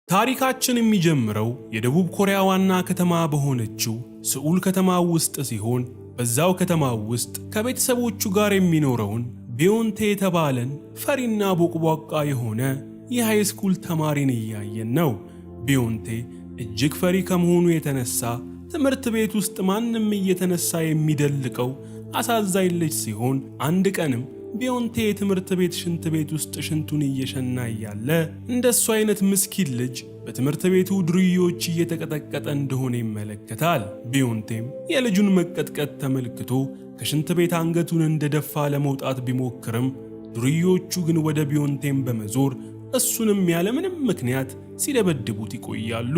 ታሪካችን የሚጀምረው የደቡብ ኮሪያ ዋና ከተማ በሆነችው ስዑል ከተማ ውስጥ ሲሆን፣ በዛው ከተማ ውስጥ ከቤተሰቦቹ ጋር የሚኖረውን ቢዮንቴ የተባለን ፈሪና ቦቅቧቃ የሆነ የ high school ተማሪን እያየን ነው። ቢዮንቴ እጅግ ፈሪ ከመሆኑ የተነሳ ትምህርት ቤት ውስጥ ማንም እየተነሳ የሚደልቀው አሳዛኝ ልጅ ሲሆን፣ አንድ ቀንም ቢዮንቴ የትምህርት ቤት ሽንት ቤት ውስጥ ሽንቱን እየሸና እያለ እንደሱ አይነት ምስኪን ልጅ በትምህርት ቤቱ ዱርዬዎች እየተቀጠቀጠ እንደሆነ ይመለከታል። ቢዮንቴም የልጁን መቀጥቀጥ ተመልክቶ ከሽንት ቤት አንገቱን እንደደፋ ለመውጣት ቢሞክርም፣ ዱርዬዎቹ ግን ወደ ቢዮንቴም በመዞር እሱንም ያለምንም ምክንያት ሲደበድቡት ይቆያሉ።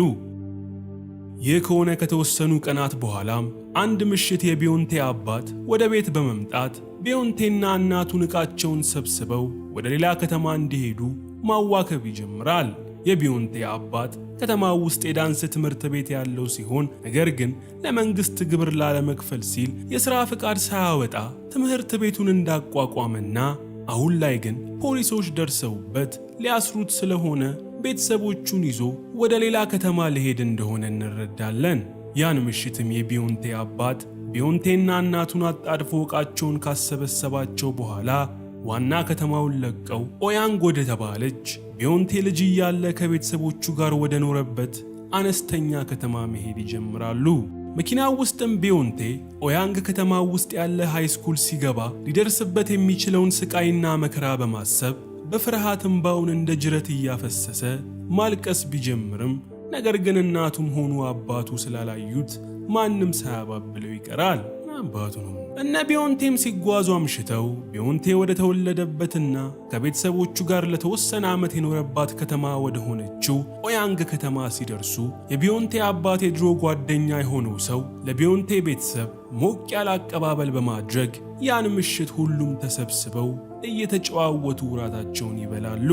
ይህ ከሆነ ከተወሰኑ ቀናት በኋላም አንድ ምሽት የቢዮንቴ አባት ወደ ቤት በመምጣት ቢዮንቴና እናቱን ዕቃቸውን ሰብስበው ወደ ሌላ ከተማ እንዲሄዱ ማዋከብ ይጀምራል። የቢዮንቴ አባት ከተማ ውስጥ የዳንስ ትምህርት ቤት ያለው ሲሆን፣ ነገር ግን ለመንግስት ግብር ላለመክፈል ሲል የሥራ ፍቃድ ሳያወጣ ትምህርት ቤቱን እንዳቋቋመና አሁን ላይ ግን ፖሊሶች ደርሰውበት ሊያስሩት ስለሆነ ቤተሰቦቹን ይዞ ወደ ሌላ ከተማ ሊሄድ እንደሆነ እንረዳለን። ያን ምሽትም የቢዮንቴ አባት ቢዮንቴና እናቱን አጣድፎ ዕቃቸውን ካሰበሰባቸው በኋላ ዋና ከተማውን ለቀው ኦያንግ ወደ ተባለች፣ ቢዮንቴ ልጅ እያለ ከቤተሰቦቹ ጋር ወደ ኖረበት አነስተኛ ከተማ መሄድ ይጀምራሉ። መኪናው ውስጥም ቢዮንቴ ኦያንግ ከተማ ውስጥ ያለ high school ሲገባ ሊደርስበት የሚችለውን ስቃይና መከራ በማሰብ በፍርሃት እንባውን እንደ ጅረት እያፈሰሰ ማልቀስ ቢጀምርም፣ ነገር ግን እናቱም ሆኑ አባቱ ስላላዩት ማንም ሳያባብለው ይቀራል። አባቱ ነው። እነ ቢዮንቴም ሲጓዙ አምሽተው ቢዮንቴ ወደ ተወለደበትና ከቤተሰቦቹ ጋር ለተወሰነ ዓመት የኖረባት ከተማ ወደ ሆነችው ኦያንግ ከተማ ሲደርሱ፣ የቢዮንቴ አባት የድሮ ጓደኛ የሆነው ሰው ለቢዮንቴ ቤተሰብ ሞቅ ያለ አቀባበል በማድረግ ያን ምሽት ሁሉም ተሰብስበው እየተጨዋወቱ እራታቸውን ይበላሉ።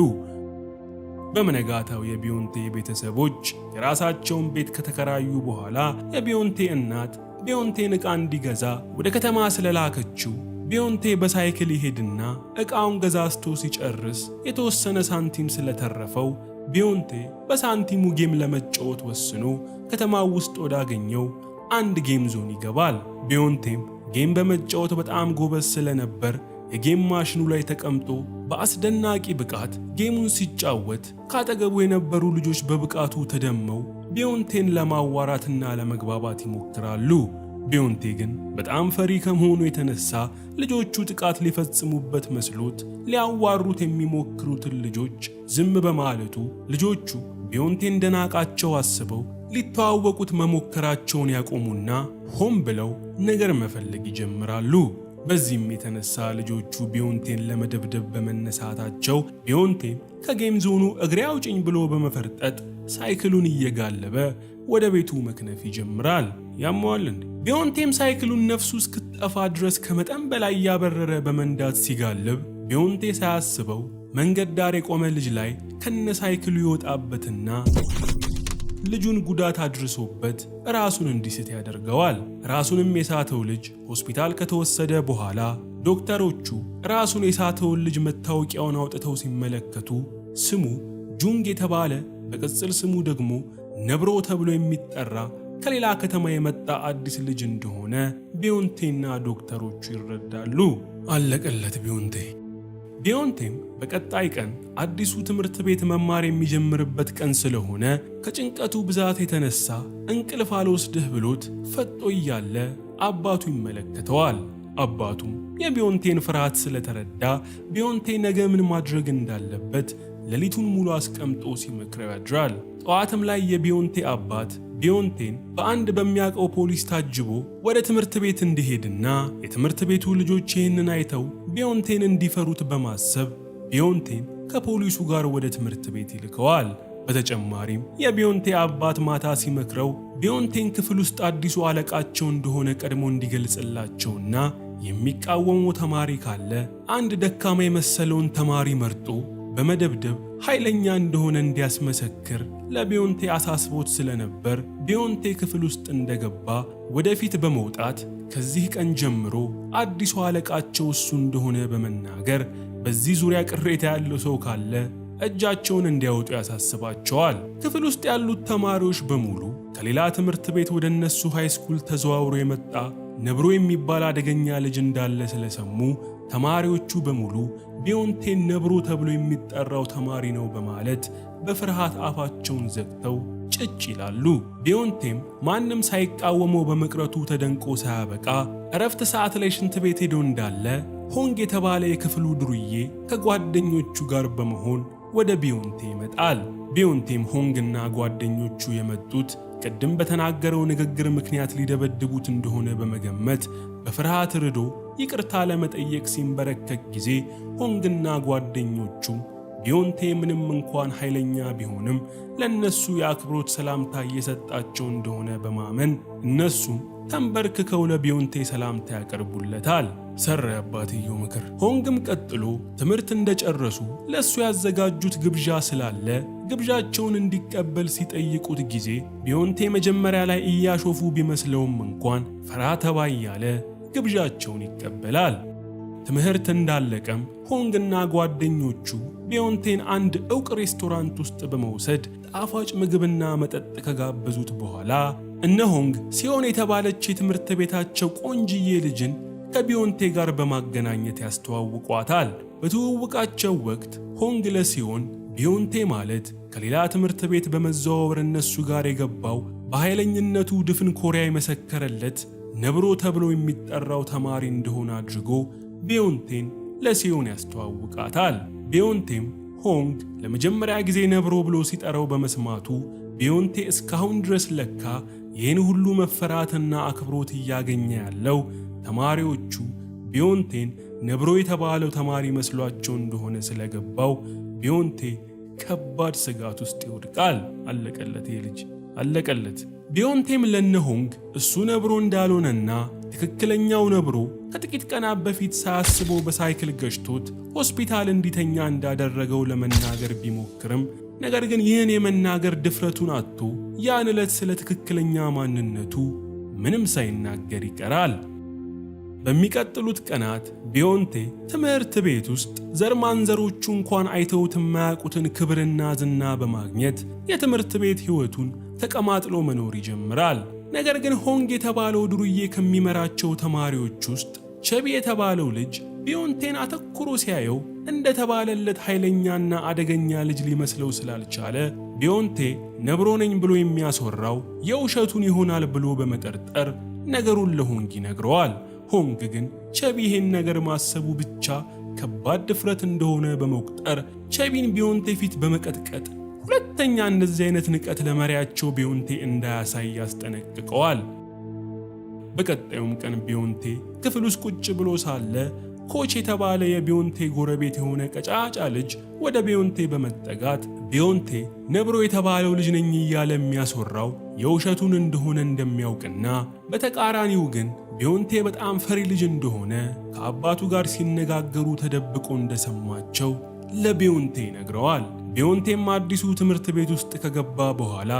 በመነጋታው የቢዮንቴ ቤተሰቦች የራሳቸውን ቤት ከተከራዩ በኋላ፣ የቢዮንቴ እናት ቢዮንቴን ዕቃ እንዲገዛ ወደ ከተማ ስለላከችው ቢዮንቴ በሳይክል ይሄድና ዕቃውን ገዛዝቶ ሲጨርስ የተወሰነ ሳንቲም ስለተረፈው ቢዮንቴ በሳንቲሙ game ለመጫወት ወስኖ ከተማው ውስጥ ወዳገኘው አንድ game zone ይገባል። ቢዮንቴም game በመጫወት በጣም ጎበዝ ስለነበር የ game ማሽኑ ላይ ተቀምጦ በአስደናቂ ብቃት game ኡን ሲጫወት ካጠገቡ የነበሩ ልጆች በብቃቱ ተደመው ቢዮንቴን ለማዋራትና ለመግባባት ይሞክራሉ። ቢዮንቴ ግን በጣም ፈሪ ከመሆኑ የተነሳ ልጆቹ ጥቃት ሊፈጽሙበት መስሎት ሊያዋሩት የሚሞክሩትን ልጆች ዝም በማለቱ፣ ልጆቹ ቢዮንቴ እንደናቃቸው አስበው ሊተዋወቁት መሞከራቸውን ያቆሙና ሆን ብለው ነገር መፈለግ ይጀምራሉ። በዚህም የተነሳ ልጆቹ ቢዮንቴን ለመደብደብ በመነሳታቸው ቢዮንቴም ከ game zone ኡ እግሬ አውጭኝ ብሎ በመፈርጠጥ ሳይክሉን እየጋለበ ወደ ቤቱ መክነፍ ይጀምራል። ያመዋል እንዴ? ቢዮንቴም ሳይክሉን ነፍሱ እስክትጠፋ ድረስ ከመጠን በላይ እያበረረ በመንዳት ሲጋልብ፣ ቢዮንቴ ሳያስበው መንገድ ዳር የቆመ ልጅ ላይ ከነ ሳይክሉ ይወጣበትና ልጁን ጉዳት አድርሶበት ራሱን እንዲስት ያደርገዋል። ራሱንም የሳተው ልጅ ሆስፒታል ከተወሰደ በኋላ ዶክተሮቹ ራሱን የሳተውን ልጅ መታወቂያውን አውጥተው ሲመለከቱ ስሙ ጁንግ የተባለ፣ በቅጽል ስሙ ደግሞ ነብሮ ተብሎ የሚጠራ ከሌላ ከተማ የመጣ አዲስ ልጅ እንደሆነ ቢዮንቴና ዶክተሮቹ ይረዳሉ። አለቀለት ቢዮንቴ። ቢዮንቴም በቀጣይ ቀን አዲሱ ትምህርት ቤት መማር የሚጀምርበት ቀን ስለሆነ ከጭንቀቱ ብዛት የተነሳ እንቅልፍ አልወስድህ ብሎት ፈጦ እያለ አባቱ ይመለከተዋል። አባቱም የቢዮንቴን ፍርሃት ስለተረዳ ቢዮንቴ ነገ ምን ማድረግ እንዳለበት ሌሊቱን ሙሉ አስቀምጦ ሲመክረው ያድራል። ጠዋትም ላይ የቢዮንቴ አባት ቢዮንቴን በአንድ በሚያውቀው ፖሊስ ታጅቦ ወደ ትምህርት ቤት እንዲሄድና የትምህርት ቤቱ ልጆች ይህንን አይተው ቢዮንቴን እንዲፈሩት በማሰብ ቢዮንቴን ከፖሊሱ ጋር ወደ ትምህርት ቤት ይልከዋል። በተጨማሪም የቢዮንቴ አባት ማታ ሲመክረው ቢዮንቴን ክፍል ውስጥ አዲሱ አለቃቸው እንደሆነ ቀድሞ እንዲገልጽላቸውና የሚቃወመው ተማሪ ካለ አንድ ደካማ የመሰለውን ተማሪ መርጦ በመደብደብ ኃይለኛ እንደሆነ እንዲያስመሰክር ለቢዮንቴ አሳስቦት ስለነበር፣ ቢዮንቴ ክፍል ውስጥ እንደገባ ወደፊት በመውጣት ከዚህ ቀን ጀምሮ አዲሱ አለቃቸው እሱ እንደሆነ በመናገር በዚህ ዙሪያ ቅሬታ ያለው ሰው ካለ እጃቸውን እንዲያወጡ ያሳስባቸዋል። ክፍል ውስጥ ያሉት ተማሪዎች በሙሉ ከሌላ ትምህርት ቤት ወደ እነሱ high school ተዘዋውሮ የመጣ ነብሮ የሚባል አደገኛ ልጅ እንዳለ ስለሰሙ ተማሪዎቹ በሙሉ ቢዮንቴን ነብሮ ተብሎ የሚጠራው ተማሪ ነው በማለት በፍርሃት አፋቸውን ዘግተው ጭጭ ይላሉ። ቢዮንቴም ማንም ሳይቃወመው በመቅረቱ ተደንቆ ሳያበቃ እረፍት ሰዓት ላይ ሽንት ቤት ሄዶ እንዳለ ሆንግ የተባለ የክፍሉ ዱርዬ ከጓደኞቹ ጋር በመሆን ወደ ቢዮንቴ ይመጣል። ቢዮንቴም ሆንግና ጓደኞቹ የመጡት ቅድም በተናገረው ንግግር ምክንያት ሊደበድቡት እንደሆነ በመገመት በፍርሃት ርዶ ይቅርታ ለመጠየቅ ሲንበረከክ ጊዜ ሆንግና ጓደኞቹ ቢዮንቴ ምንም እንኳን ኃይለኛ ቢሆንም ለእነሱ የአክብሮት ሰላምታ እየሰጣቸው እንደሆነ በማመን እነሱም ተንበርክከው ለቢዮንቴ ሰላምታ ያቀርቡለታል። ሰራ የአባትየው ምክር። ሆንግም ቀጥሎ ትምህርት እንደጨረሱ ለእሱ ያዘጋጁት ግብዣ ስላለ ግብዣቸውን እንዲቀበል ሲጠይቁት ጊዜ ቢዮንቴ መጀመሪያ ላይ እያሾፉ ቢመስለውም እንኳን ፈራ ተባ እያለ ግብዣቸውን ይቀበላል። ትምህርት እንዳለቀም ሆንግና ጓደኞቹ ቢዮንቴን አንድ ዕውቅ ሬስቶራንት ውስጥ በመውሰድ ጣፋጭ ምግብና መጠጥ ከጋበዙት በኋላ እነ ሆንግ ሲዮን የተባለች የትምህርት ቤታቸው ቆንጅዬ ልጅን ከቢዮንቴ ጋር በማገናኘት ያስተዋውቋታል። በትውውቃቸው ወቅት ሆንግ ለሲዮን ቢዮንቴ ማለት ከሌላ ትምህርት ቤት በመዘዋወር እነሱ ጋር የገባው በኃይለኝነቱ ድፍን ኮሪያ የመሰከረለት ነብሮ ተብሎ የሚጠራው ተማሪ እንደሆነ አድርጎ ቢዮንቴን ለሲዮን ያስተዋውቃታል። ቢዮንቴም ሆንግ ለመጀመሪያ ጊዜ ነብሮ ብሎ ሲጠራው በመስማቱ ቢዮንቴ እስካሁን ድረስ ለካ ይህን ሁሉ መፈራትና አክብሮት እያገኘ ያለው ተማሪዎቹ ቢዮንቴን ነብሮ የተባለው ተማሪ መስሏቸው እንደሆነ ስለገባው ቢዮንቴ ከባድ ስጋት ውስጥ ይወድቃል። አለቀለት፣ ይህ ልጅ አለቀለት። ቢዮንቴም ለነ ሆንግ እሱ ነብሮ እንዳልሆነና ትክክለኛው ነብሮ ከጥቂት ቀናት በፊት ሳያስበው በሳይክል ገጭቶት ሆስፒታል እንዲተኛ እንዳደረገው ለመናገር ቢሞክርም ነገር ግን ይህን የመናገር ድፍረቱን አጥቶ ያን ዕለት ስለ ትክክለኛ ማንነቱ ምንም ሳይናገር ይቀራል። በሚቀጥሉት ቀናት ቢዮንቴ ትምህርት ቤት ውስጥ ዘር ማንዘሮቹ እንኳን አይተውት የማያውቁትን ክብርና ዝና በማግኘት የትምህርት ቤት ሕይወቱን ተቀማጥሎ መኖር ይጀምራል። ነገር ግን ሆንግ የተባለው ዱርዬ ከሚመራቸው ተማሪዎች ውስጥ ቸቢ የተባለው ልጅ ቢዮንቴን አተኩሮ ሲያየው እንደተባለለት ኃይለኛና አደገኛ ልጅ ሊመስለው ስላልቻለ ቢዮንቴ ነብሮ ነኝ ብሎ የሚያስወራው የውሸቱን ይሆናል ብሎ በመጠርጠር ነገሩን ለሆንግ ይነግረዋል። ሆንግ ግን ቸቢ ይሄን ነገር ማሰቡ ብቻ ከባድ ድፍረት እንደሆነ በመቁጠር ቸቢን ቢዮንቴ ፊት በመቀጥቀጥ ሁለተኛ እንደዚህ አይነት ንቀት ለመሪያቸው ቢዮንቴ እንዳያሳይ ያስጠነቅቀዋል። በቀጣዩም ቀን ቢዮንቴ ክፍል ውስጥ ቁጭ ብሎ ሳለ ኮች የተባለ የቢዮንቴ ጎረቤት የሆነ ቀጫጫ ልጅ ወደ ቢዮንቴ በመጠጋት ቢዮንቴ ነብሮ የተባለው ልጅ ነኝ እያለ የሚያስወራው የውሸቱን እንደሆነ እንደሚያውቅና በተቃራኒው ግን ቢዮንቴ በጣም ፈሪ ልጅ እንደሆነ ከአባቱ ጋር ሲነጋገሩ ተደብቆ እንደሰማቸው ለቢዮንቴ ይነግረዋል። ቢዮንቴም አዲሱ ትምህርት ቤት ውስጥ ከገባ በኋላ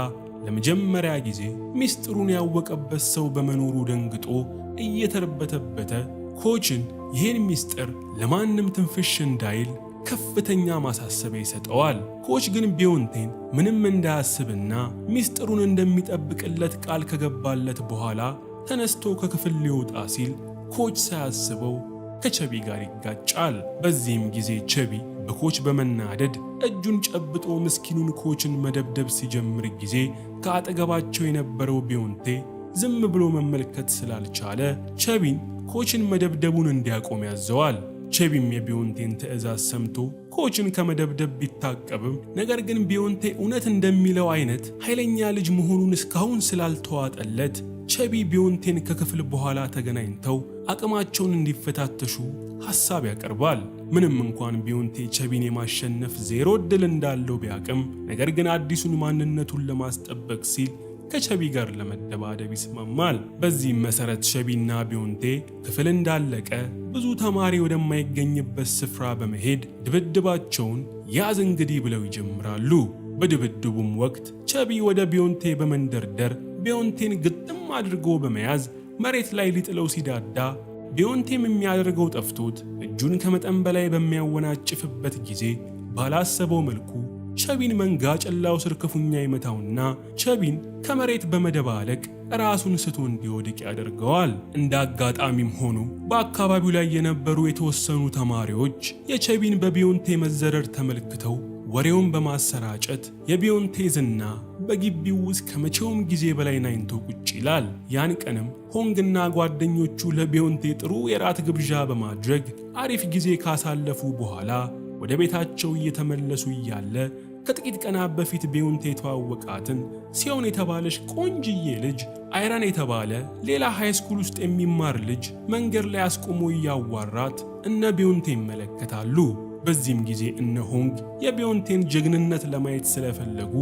ለመጀመሪያ ጊዜ ሚስጥሩን ያወቀበት ሰው በመኖሩ ደንግጦ እየተርበተበተ ኮችን ይህን ሚስጥር ለማንም ትንፍሽ እንዳይል ከፍተኛ ማሳሰቢያ ይሰጠዋል። ኮች ግን ቢዮንቴን ምንም እንዳያስብና ሚስጥሩን እንደሚጠብቅለት ቃል ከገባለት በኋላ ተነስቶ ከክፍል ሊወጣ ሲል ኮች ሳያስበው ከቸቢ ጋር ይጋጫል። በዚህም ጊዜ ቸቢ በኮች በመናደድ እጁን ጨብጦ ምስኪኑን ኮችን መደብደብ ሲጀምር ጊዜ ከአጠገባቸው የነበረው ቢዮንቴ ዝም ብሎ መመልከት ስላልቻለ ቸቢን ኮችን መደብደቡን እንዲያቆም ያዘዋል። ቸቢም የቢዮንቴን ትዕዛዝ ሰምቶ ኮችን ከመደብደብ ቢታቀብም ነገር ግን ቢዮንቴ እውነት እንደሚለው አይነት ኃይለኛ ልጅ መሆኑን እስካሁን ስላልተዋጠለት ቸቢ ቢዮንቴን ከክፍል በኋላ ተገናኝተው አቅማቸውን እንዲፈታተሹ ሐሳብ ያቀርባል። ምንም እንኳን ቢዮንቴ ቸቢን የማሸነፍ ዜሮ ዕድል እንዳለው ቢያቅም ነገር ግን አዲሱን ማንነቱን ለማስጠበቅ ሲል ከቸቢ ጋር ለመደባደብ ይስማማል። በዚህም መሰረት ቸቢና ቢዮንቴ ክፍል እንዳለቀ ብዙ ተማሪ ወደማይገኝበት ስፍራ በመሄድ ድብድባቸውን ያዝ እንግዲህ ብለው ይጀምራሉ። በድብድቡም ወቅት ቸቢ ወደ ቢዮንቴ በመንደርደር ቢዮንቴን ግጥም አድርጎ በመያዝ መሬት ላይ ሊጥለው ሲዳዳ ቢዮንቴም የሚያደርገው ጠፍቶት እጁን ከመጠን በላይ በሚያወናጭፍበት ጊዜ ባላሰበው መልኩ ቸቢን መንጋጭላው ስር ክፉኛ ይመታውና ቸቢን ከመሬት በመደባለቅ ራሱን ስቶ እንዲወድቅ ያደርገዋል። እንደ አጋጣሚም ሆኖ በአካባቢው ላይ የነበሩ የተወሰኑ ተማሪዎች የቸቢን በቢዮንቴ መዘረር ተመልክተው ወሬውን በማሰራጨት የቢዮንቴ ዝና በግቢው ውስጥ ከመቼውም ጊዜ በላይ ናኝቶ ቁጭ ይላል። ያን ቀንም ሆንግና ጓደኞቹ ለቢዮንቴ ጥሩ የራት ግብዣ በማድረግ አሪፍ ጊዜ ካሳለፉ በኋላ ወደ ቤታቸው እየተመለሱ እያለ ከጥቂት ቀናት በፊት ቢዮንቴ የተዋወቃትን ሲዮን የተባለች ቆንጅዬ ልጅ አይረን የተባለ ሌላ high school ውስጥ የሚማር ልጅ መንገድ ላይ አስቆሞ እያዋራት እነ ቢዮንቴ ይመለከታሉ። በዚህም ጊዜ እነ ሆንግ የቢዮንቴን ጀግንነት ለማየት ስለፈለጉ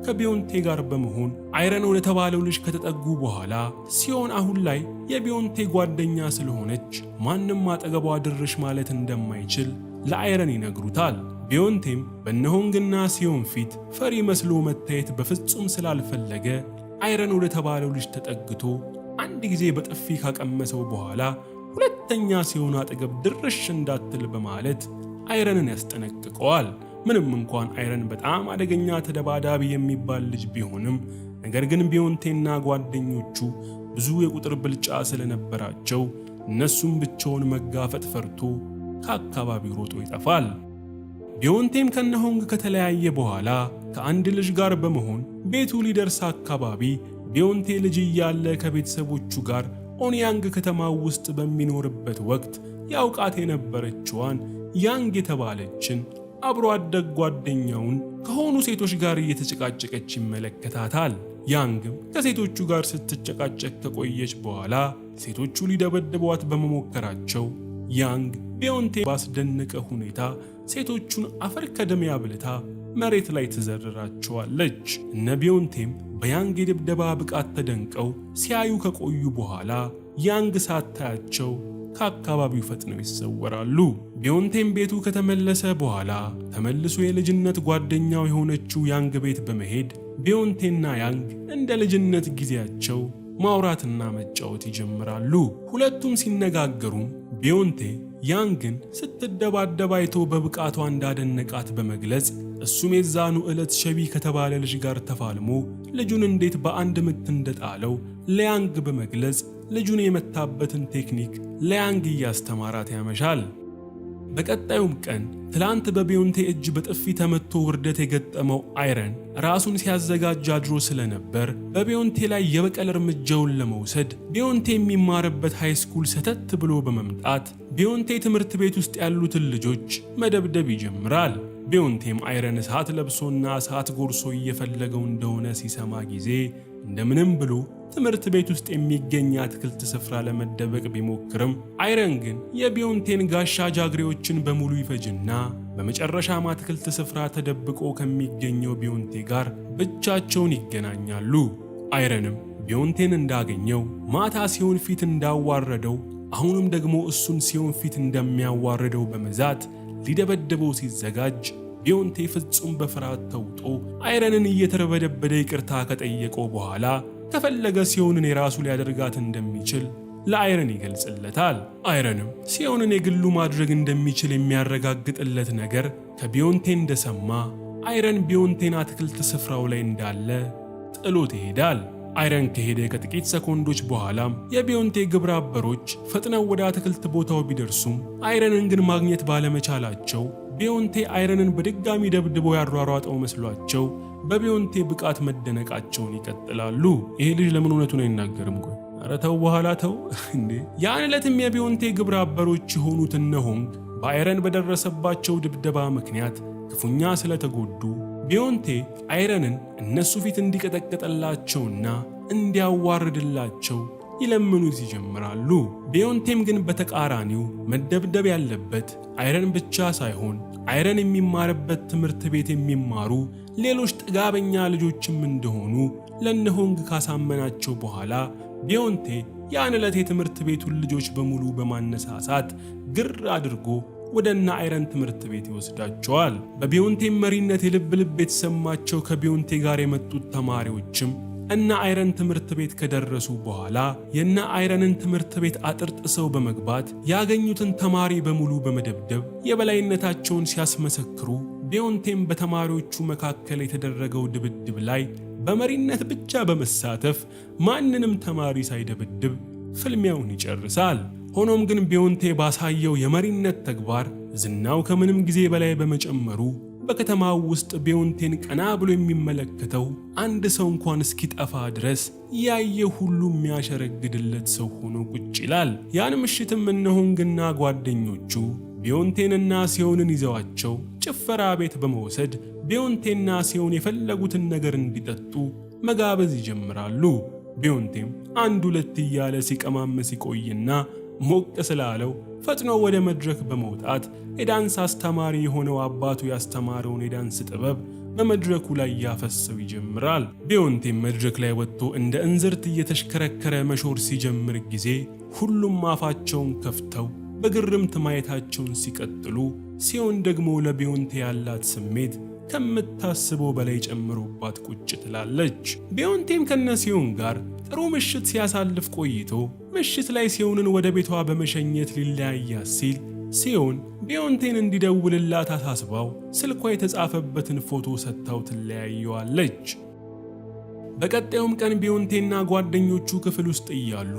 ከቢዮንቴ ጋር በመሆን አይረን ወደ ተባለው ልጅ ከተጠጉ በኋላ ሲዮን አሁን ላይ የቢዮንቴ ጓደኛ ስለሆነች ማንም አጠገቧ ድርሽ ማለት እንደማይችል ለአይረን ይነግሩታል። ቢዮንቴም በነሆንግና ሲዮን ፊት ፈሪ መስሎ መታየት በፍጹም ስላልፈለገ አይረን ወደ ተባለው ልጅ ተጠግቶ አንድ ጊዜ በጥፊ ካቀመሰው በኋላ ሁለተኛ ሲዮን አጠገብ ድርሽ እንዳትል በማለት አይረንን ያስጠነቅቀዋል። ምንም እንኳን አይረን በጣም አደገኛ ተደባዳቢ የሚባል ልጅ ቢሆንም ነገር ግን ቢዮንቴና ጓደኞቹ ብዙ የቁጥር ብልጫ ስለነበራቸው እነሱም ብቻውን መጋፈጥ ፈርቶ ከአካባቢው ሮጦ ይጠፋል። ቢዮንቴም ከነሆንግ ከተለያየ በኋላ ከአንድ ልጅ ጋር በመሆን ቤቱ ሊደርስ አካባቢ ቢዮንቴ ልጅ እያለ ከቤተሰቦቹ ጋር ኦንያንግ ከተማ ውስጥ በሚኖርበት ወቅት ያውቃት የነበረችዋን ያንግ የተባለችን አብሮ አደግ ጓደኛውን ከሆኑ ሴቶች ጋር እየተጨቃጨቀች ይመለከታታል። ያንግም ከሴቶቹ ጋር ስትጨቃጨቅ ከቆየች በኋላ ሴቶቹ ሊደበድቧት በመሞከራቸው ያንግ ቢዮንቴ ባስደነቀ ሁኔታ ሴቶቹን አፈር ከድሜ አብልታ መሬት ላይ ትዘርራቸዋለች። እነ ቢዮንቴም በያንግ የድብደባ ብቃት ተደንቀው ሲያዩ ከቆዩ በኋላ ያንግ ሳታያቸው ከአካባቢው ፈጥነው ይሰወራሉ። ቢዮንቴም ቤቱ ከተመለሰ በኋላ ተመልሶ የልጅነት ጓደኛው የሆነችው ያንግ ቤት በመሄድ ቢዮንቴና ያንግ እንደ ልጅነት ጊዜያቸው ማውራትና መጫወት ይጀምራሉ። ሁለቱም ሲነጋገሩም ቢዮንቴ ያንግን ስትደባደብ አይቶ በብቃቷ እንዳደነቃት በመግለጽ እሱም የዛኑ ዕለት ሸቢ ከተባለ ልጅ ጋር ተፋልሞ ልጁን እንዴት በአንድ ምት እንደጣለው ለያንግ በመግለጽ ልጁን የመታበትን ቴክኒክ ለያንግ እያስተማራት ያመሻል። በቀጣዩም ቀን ትላንት በቢዮንቴ እጅ በጥፊ ተመቶ ውርደት የገጠመው አይረን ራሱን ሲያዘጋጅ አድሮ ስለነበር በቢዮንቴ ላይ የበቀል እርምጃውን ለመውሰድ ቢዮንቴ የሚማርበት high school ሰተት ብሎ በመምጣት ቢዮንቴ ትምህርት ቤት ውስጥ ያሉትን ልጆች መደብደብ ይጀምራል። ቢዮንቴም አይረን እሳት ለብሶና እሳት ጎርሶ እየፈለገው እንደሆነ ሲሰማ ጊዜ እንደምንም ብሎ ትምህርት ቤት ውስጥ የሚገኝ የአትክልት ስፍራ ለመደበቅ ቢሞክርም አይረን ግን የቢዮንቴን ጋሻ ጃግሬዎችን በሙሉ ይፈጅና በመጨረሻም አትክልት ስፍራ ተደብቆ ከሚገኘው ቢዮንቴ ጋር ብቻቸውን ይገናኛሉ። አይረንም ቢዮንቴን እንዳገኘው ማታ ሲሆን ፊት እንዳዋረደው አሁንም ደግሞ እሱን ሲሆን ፊት እንደሚያዋርደው በመዛት ሊደበድበው ሲዘጋጅ ቢዮንቴ ፍጹም በፍርሃት ተውጦ አይረንን እየተርበደበደ ይቅርታ ከጠየቀው በኋላ ከፈለገ ሲዮንን የራሱ ሊያደርጋት እንደሚችል ለአይረን ይገልጽለታል። አይረንም ሲዮንን የግሉ ማድረግ እንደሚችል የሚያረጋግጥለት ነገር ከቢዮንቴ እንደሰማ አይረን ቢዮንቴን አትክልት ስፍራው ላይ እንዳለ ጥሎት ይሄዳል። አይረን ከሄደ ከጥቂት ሰኮንዶች በኋላም የቢዮንቴ ግብረ አበሮች ፈጥነው ወደ አትክልት ቦታው ቢደርሱም አይረንን ግን ማግኘት ባለመቻላቸው ቢዮንቴ አይረንን በድጋሚ ደብድቦ ያሯሯጠው መስሏቸው በቢዮንቴ ብቃት መደነቃቸውን ይቀጥላሉ። ይሄ ልጅ ለምን እውነቱን አይናገርም? ቆይ ኧረ ተው፣ በኋላ ተው እንዴ! ያን ዕለትም የቢዮንቴ ግብረ አበሮች የሆኑት እነ ሆንግ በአይረን በደረሰባቸው ድብደባ ምክንያት ክፉኛ ስለተጎዱ ቢዮንቴ አይረንን እነሱ ፊት እንዲቀጠቅጥላቸውና እንዲያዋርድላቸው ይለምኑት ይጀምራሉ። ቢዮንቴም ግን በተቃራኒው መደብደብ ያለበት አይረን ብቻ ሳይሆን አይረን የሚማርበት ትምህርት ቤት የሚማሩ ሌሎች ጥጋበኛ ልጆችም እንደሆኑ ለነሆንግ ካሳመናቸው በኋላ ቢዮንቴ ያን ዕለት የትምህርት ቤቱን ልጆች በሙሉ በማነሳሳት ግር አድርጎ ወደ እነ አይረን ትምህርት ቤት ይወስዳቸዋል። በቢዮንቴ መሪነት የልብ ልብ የተሰማቸው ከቢዮንቴ ጋር የመጡት ተማሪዎችም እነ አይረን ትምህርት ቤት ከደረሱ በኋላ የነ አይረንን ትምህርት ቤት አጥር ጥሰው በመግባት ያገኙትን ተማሪ በሙሉ በመደብደብ የበላይነታቸውን ሲያስመሰክሩ ቢዮንቴም በተማሪዎቹ መካከል የተደረገው ድብድብ ላይ በመሪነት ብቻ በመሳተፍ ማንንም ተማሪ ሳይደበድብ ፍልሚያውን ይጨርሳል። ሆኖም ግን ቢዮንቴ ባሳየው የመሪነት ተግባር ዝናው ከምንም ጊዜ በላይ በመጨመሩ በከተማው ውስጥ ቢዮንቴን ቀና ብሎ የሚመለከተው አንድ ሰው እንኳን እስኪጠፋ ድረስ ያየ ሁሉ የሚያሸረግድለት ሰው ሆኖ ቁጭ ይላል። ያን ምሽትም እነ ሆንግና ጓደኞቹ ቢዮንቴንና ሲዮንን ይዘዋቸው ጭፈራ ቤት በመውሰድ ቢዮንቴና ሲዮን የፈለጉትን ነገር እንዲጠጡ መጋበዝ ይጀምራሉ። ቢዮንቴም አንድ ሁለት እያለ ሲቀማመስ ይቆይና ሞቅ ስላለው ፈጥኖ ወደ መድረክ በመውጣት የዳንስ አስተማሪ የሆነው አባቱ ያስተማረውን የዳንስ ጥበብ በመድረኩ ላይ ያፈሰው ይጀምራል። ቢዮንቴም መድረክ ላይ ወጥቶ እንደ እንዝርት እየተሽከረከረ መሾር ሲጀምር ጊዜ ሁሉም አፋቸውን ከፍተው በግርምት ማየታቸውን ሲቀጥሉ፣ ሲዮን ደግሞ ለቢዮንቴ ያላት ስሜት ከምታስበው በላይ ጨምሮባት ቁጭ ትላለች። ቢዮንቴም ከነ ሲዮን ጋር ጥሩ ምሽት ሲያሳልፍ ቆይቶ ምሽት ላይ ሲዮንን ወደ ቤቷ በመሸኘት ሊለያያት ሲል ሲዮን ቢዮንቴን እንዲደውልላት አሳስባው ስልኳ የተጻፈበትን ፎቶ ሰጥታው ትለያየዋለች። በቀጣዩም ቀን ቢዮንቴና ጓደኞቹ ክፍል ውስጥ እያሉ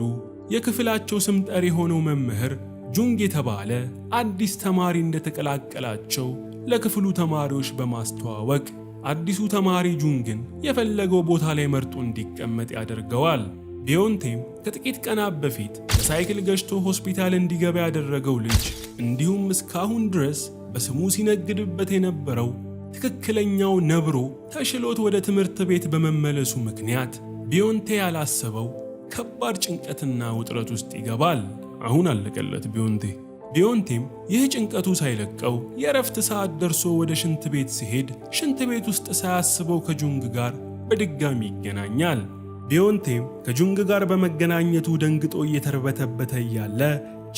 የክፍላቸው ስም ጠሪ የሆነው መምህር ጁንግ የተባለ አዲስ ተማሪ እንደተቀላቀላቸው ለክፍሉ ተማሪዎች በማስተዋወቅ አዲሱ ተማሪ ጁንግን የፈለገው ቦታ ላይ መርጦ እንዲቀመጥ ያደርገዋል። ቢዮንቴም ከጥቂት ቀናት በፊት በሳይክል ገጭቶ ሆስፒታል እንዲገባ ያደረገው ልጅ እንዲሁም እስካሁን ድረስ በስሙ ሲነግድበት የነበረው ትክክለኛው ነብሮ ተሽሎት ወደ ትምህርት ቤት በመመለሱ ምክንያት ቢዮንቴ ያላሰበው ከባድ ጭንቀትና ውጥረት ውስጥ ይገባል። አሁን አለቀለት ቢዮንቴ። ቢዮንቴም ይህ ጭንቀቱ ሳይለቀው የእረፍት ሰዓት ደርሶ ወደ ሽንት ቤት ሲሄድ ሽንት ቤት ውስጥ ሳያስበው ከጁንግ ጋር በድጋሚ ይገናኛል። ቢዮንቴም ከጁንግ ጋር በመገናኘቱ ደንግጦ እየተርበተበተ እያለ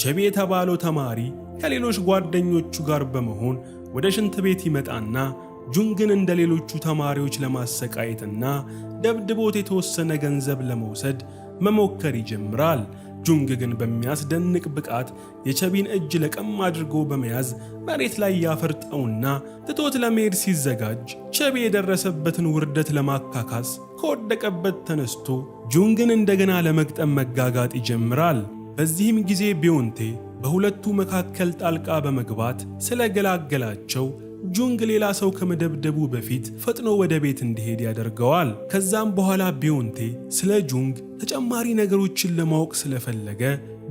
ቸቢ የተባለው ተማሪ ከሌሎች ጓደኞቹ ጋር በመሆን ወደ ሽንት ቤት ይመጣና ጁንግን እንደ ሌሎቹ ተማሪዎች ለማሰቃየትና ደብድቦት የተወሰነ ገንዘብ ለመውሰድ መሞከር ይጀምራል። ጁንግ ግን በሚያስደንቅ ብቃት የቸቢን እጅ ለቀም አድርጎ በመያዝ መሬት ላይ ያፈርጠውና ትቶት ለመሄድ ሲዘጋጅ ቸቢ የደረሰበትን ውርደት ለማካካስ ከወደቀበት ተነስቶ ጁንግን እንደገና ለመግጠም መጋጋጥ ይጀምራል። በዚህም ጊዜ ቢዮንቴ በሁለቱ መካከል ጣልቃ በመግባት ስለገላገላቸው ጁንግ ሌላ ሰው ከመደብደቡ በፊት ፈጥኖ ወደ ቤት እንዲሄድ ያደርገዋል። ከዛም በኋላ ቢዮንቴ ስለ ጁንግ ተጨማሪ ነገሮችን ለማወቅ ስለፈለገ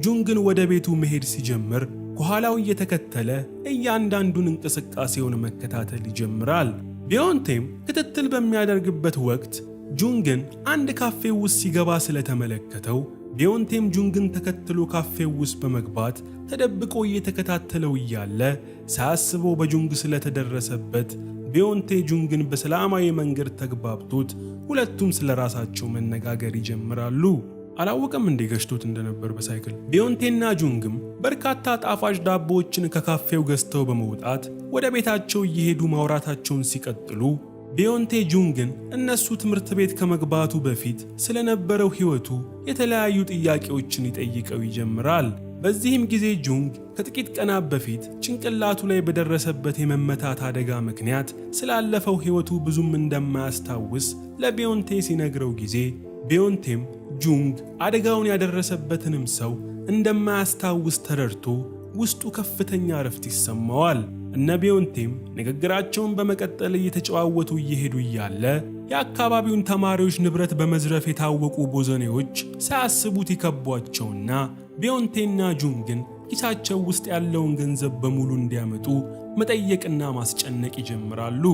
ጁንግን ወደ ቤቱ መሄድ ሲጀምር ከኋላው እየተከተለ እያንዳንዱን እንቅስቃሴውን መከታተል ይጀምራል። ቢዮንቴም ክትትል በሚያደርግበት ወቅት ጁንግን አንድ ካፌ ውስጥ ሲገባ ስለተመለከተው ቢዮንቴም ጁንግን ተከትሎ ካፌው ውስጥ በመግባት ተደብቆ እየተከታተለው እያለ ሳያስበው በጁንግ ስለተደረሰበት ቢዮንቴ ጁንግን በሰላማዊ መንገድ ተግባብቶት ሁለቱም ስለ ራሳቸው መነጋገር ይጀምራሉ። አላወቀም እንዴ ገጭቶት እንደነበር በሳይክል። ቢዮንቴና ጁንግም በርካታ ጣፋጭ ዳቦዎችን ከካፌው ገዝተው በመውጣት ወደ ቤታቸው እየሄዱ ማውራታቸውን ሲቀጥሉ ቢዮንቴ ጁንግን እነሱ ትምህርት ቤት ከመግባቱ በፊት ስለነበረው ሕይወቱ የተለያዩ ጥያቄዎችን ይጠይቀው ይጀምራል። በዚህም ጊዜ ጁንግ ከጥቂት ቀናት በፊት ጭንቅላቱ ላይ በደረሰበት የመመታት አደጋ ምክንያት ስላለፈው ሕይወቱ ብዙም እንደማያስታውስ ለቢዮንቴ ሲነግረው ጊዜ ቢዮንቴም ጁንግ አደጋውን ያደረሰበትንም ሰው እንደማያስታውስ ተረድቶ ውስጡ ከፍተኛ እረፍት ይሰማዋል። እነ ቢዮንቴም ንግግራቸውን በመቀጠል እየተጨዋወቱ እየሄዱ እያለ የአካባቢውን ተማሪዎች ንብረት በመዝረፍ የታወቁ ቦዘኔዎች ሳያስቡት ይከቧቸውና ቢዮንቴና ጁንግን ኪሳቸው ውስጥ ያለውን ገንዘብ በሙሉ እንዲያመጡ መጠየቅና ማስጨነቅ ይጀምራሉ።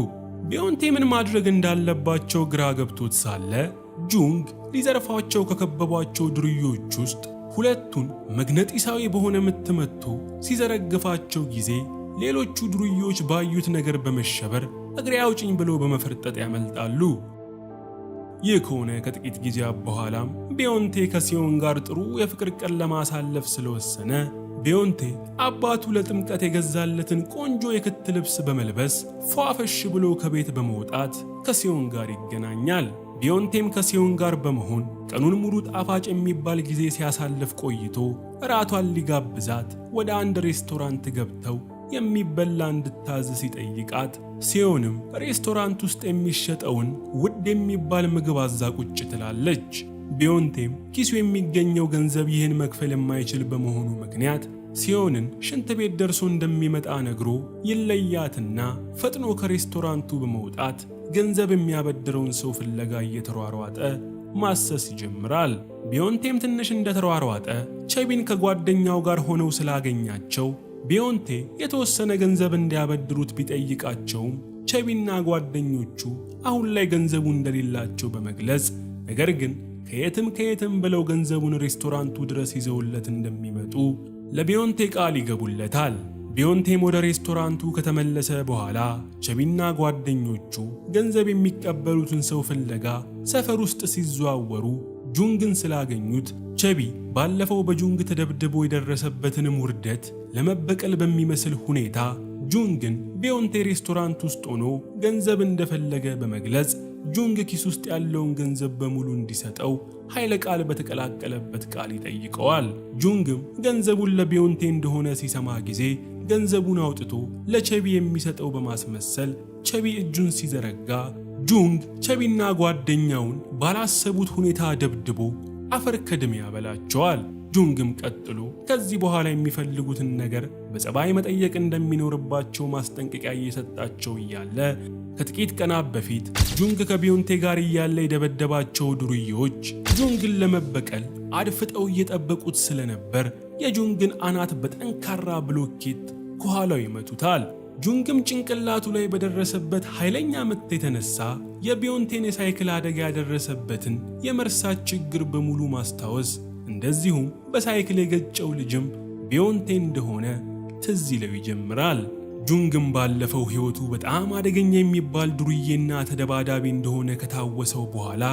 ቢዮንቴ ምን ማድረግ እንዳለባቸው ግራ ገብቶት ሳለ ጁንግ ሊዘርፏቸው ከከበቧቸው ዱርዬዎች ውስጥ ሁለቱን መግነጢሳዊ በሆነ ምት መትቶ ሲዘረግፋቸው ጊዜ ሌሎቹ ዱርዬዎች ባዩት ነገር በመሸበር እግሬ አውጭኝ ብለው በመፈርጠጥ ያመልጣሉ። ይህ ከሆነ ከጥቂት ጊዜያት በኋላም ቢዮንቴ ከሲዮን ጋር ጥሩ የፍቅር ቀን ለማሳለፍ ስለወሰነ ቢዮንቴ አባቱ ለጥምቀት የገዛለትን ቆንጆ የክት ልብስ በመልበስ ፏፈሽ ብሎ ከቤት በመውጣት ከሲዮን ጋር ይገናኛል። ቢዮንቴም ከሲዮን ጋር በመሆን ቀኑን ሙሉ ጣፋጭ የሚባል ጊዜ ሲያሳልፍ ቆይቶ እራቷን ሊጋብዛት ወደ አንድ ሬስቶራንት ገብተው የሚበላ እንድታዝ ሲጠይቃት ሲዮንም ሬስቶራንት ውስጥ የሚሸጠውን ውድ የሚባል ምግብ አዛ ቁጭ ትላለች። ቢዮንቴም ኪሱ የሚገኘው ገንዘብ ይህን መክፈል የማይችል በመሆኑ ምክንያት ሲዮንን ሽንት ቤት ደርሶ እንደሚመጣ ነግሮ ይለያትና ፈጥኖ ከሬስቶራንቱ በመውጣት ገንዘብ የሚያበድረውን ሰው ፍለጋ እየተሯሯጠ ማሰስ ይጀምራል። ቢዮንቴም ትንሽ እንደተሯሯጠ ቸቢን ከጓደኛው ጋር ሆነው ስላገኛቸው ቢዮንቴ የተወሰነ ገንዘብ እንዲያበድሩት ቢጠይቃቸውም ቸቢና ጓደኞቹ አሁን ላይ ገንዘቡ እንደሌላቸው በመግለጽ ነገር ግን ከየትም ከየትም ብለው ገንዘቡን ሬስቶራንቱ ድረስ ይዘውለት እንደሚመጡ ለቢዮንቴ ቃል ይገቡለታል። ቢዮንቴም ወደ ሬስቶራንቱ ከተመለሰ በኋላ ቸቢና ጓደኞቹ ገንዘብ የሚቀበሉትን ሰው ፍለጋ ሰፈር ውስጥ ሲዘዋወሩ ጁንግን ስላገኙት ቸቢ ባለፈው በጁንግ ተደብድቦ የደረሰበትንም ውርደት ለመበቀል በሚመስል ሁኔታ ጁንግን ቢዮንቴ ሬስቶራንት ውስጥ ሆኖ ገንዘብ እንደፈለገ በመግለጽ ጁንግ ኪስ ውስጥ ያለውን ገንዘብ በሙሉ እንዲሰጠው ኃይለ ቃል በተቀላቀለበት ቃል ይጠይቀዋል። ጁንግም ገንዘቡን ለቢዮንቴ እንደሆነ ሲሰማ ጊዜ ገንዘቡን አውጥቶ ለቸቢ የሚሰጠው በማስመሰል ቸቢ እጁን ሲዘረጋ ጁንግ ቸቢና ጓደኛውን ባላሰቡት ሁኔታ ደብድቦ አፈር ከድሜ ያበላቸዋል። ጁንግም ቀጥሎ ከዚህ በኋላ የሚፈልጉትን ነገር በጸባይ መጠየቅ እንደሚኖርባቸው ማስጠንቀቂያ እየሰጣቸው እያለ ከጥቂት ቀናት በፊት ጁንግ ከቢዮንቴ ጋር እያለ የደበደባቸው ዱርዬዎች ጁንግን ለመበቀል አድፍጠው እየጠበቁት ስለነበር የጁንግን አናት በጠንካራ ብሎኬት ከኋላው ይመቱታል። ጁንግም ጭንቅላቱ ላይ በደረሰበት ኃይለኛ ምት የተነሳ የቢዮንቴን የሳይክል አደጋ ያደረሰበትን የመርሳት ችግር በሙሉ ማስታወስ እንደዚሁም በሳይክል የገጨው ልጅም ቢዮንቴ እንደሆነ ትዝ ይለው ይጀምራል። ጁንግም ባለፈው ሕይወቱ በጣም አደገኛ የሚባል ዱርዬና ተደባዳቢ እንደሆነ ከታወሰው በኋላ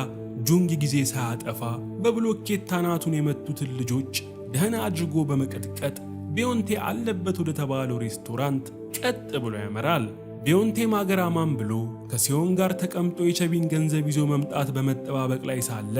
ጁንግ ጊዜ ሳያጠፋ በብሎኬት አናቱን የመቱትን ልጆች ደህና አድርጎ በመቀጥቀጥ ቢዮንቴ አለበት ወደ ተባለው ሬስቶራንት ቀጥ ብሎ ያመራል። ቢዮንቴም አገር አማን ብሎ ከሲዮን ጋር ተቀምጦ የቸቢን ገንዘብ ይዞ መምጣት በመጠባበቅ ላይ ሳለ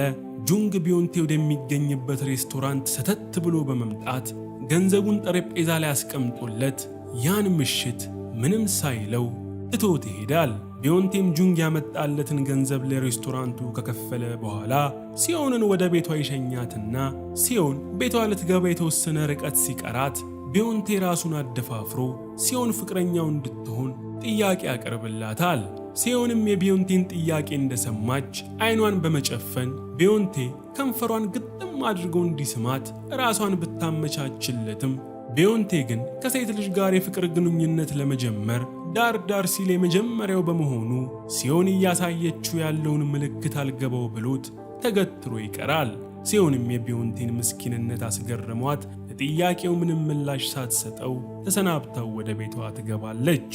ጁንግ ቢዮንቴ ወደሚገኝበት ሬስቶራንት ሰተት ብሎ በመምጣት ገንዘቡን ጠረጴዛ ላይ አስቀምጦለት ያን ምሽት ምንም ሳይለው ትቶት ይሄዳል። ቢዮንቴም ጁንግ ያመጣለትን ገንዘብ ለሬስቶራንቱ ከከፈለ በኋላ ሲዮንን ወደ ቤቷ ይሸኛትና ሲዮን ቤቷ ልትገባ የተወሰነ ርቀት ሲቀራት ቢዮንቴ ራሱን አደፋፍሮ ሲዮን ፍቅረኛው እንድትሆን ጥያቄ ያቀርብላታል። ሲዮንም የቢዮንቴን ጥያቄ እንደሰማች አይኗን በመጨፈን ቢዮንቴ ከንፈሯን ግጥም አድርጎ እንዲስማት ራሷን ብታመቻችለትም ቢዮንቴ ግን ከሴት ልጅ ጋር የፍቅር ግንኙነት ለመጀመር ዳር ዳር ሲል የመጀመሪያው በመሆኑ ሲዮን እያሳየችው ያለውን ምልክት አልገባው ብሎት ተገትሮ ይቀራል። ሲዮንም የቢዮንቴን ምስኪንነት አስገርሟት ለጥያቄው ምንም ምላሽ ሳትሰጠው ተሰናብታው ወደ ቤቷ ትገባለች።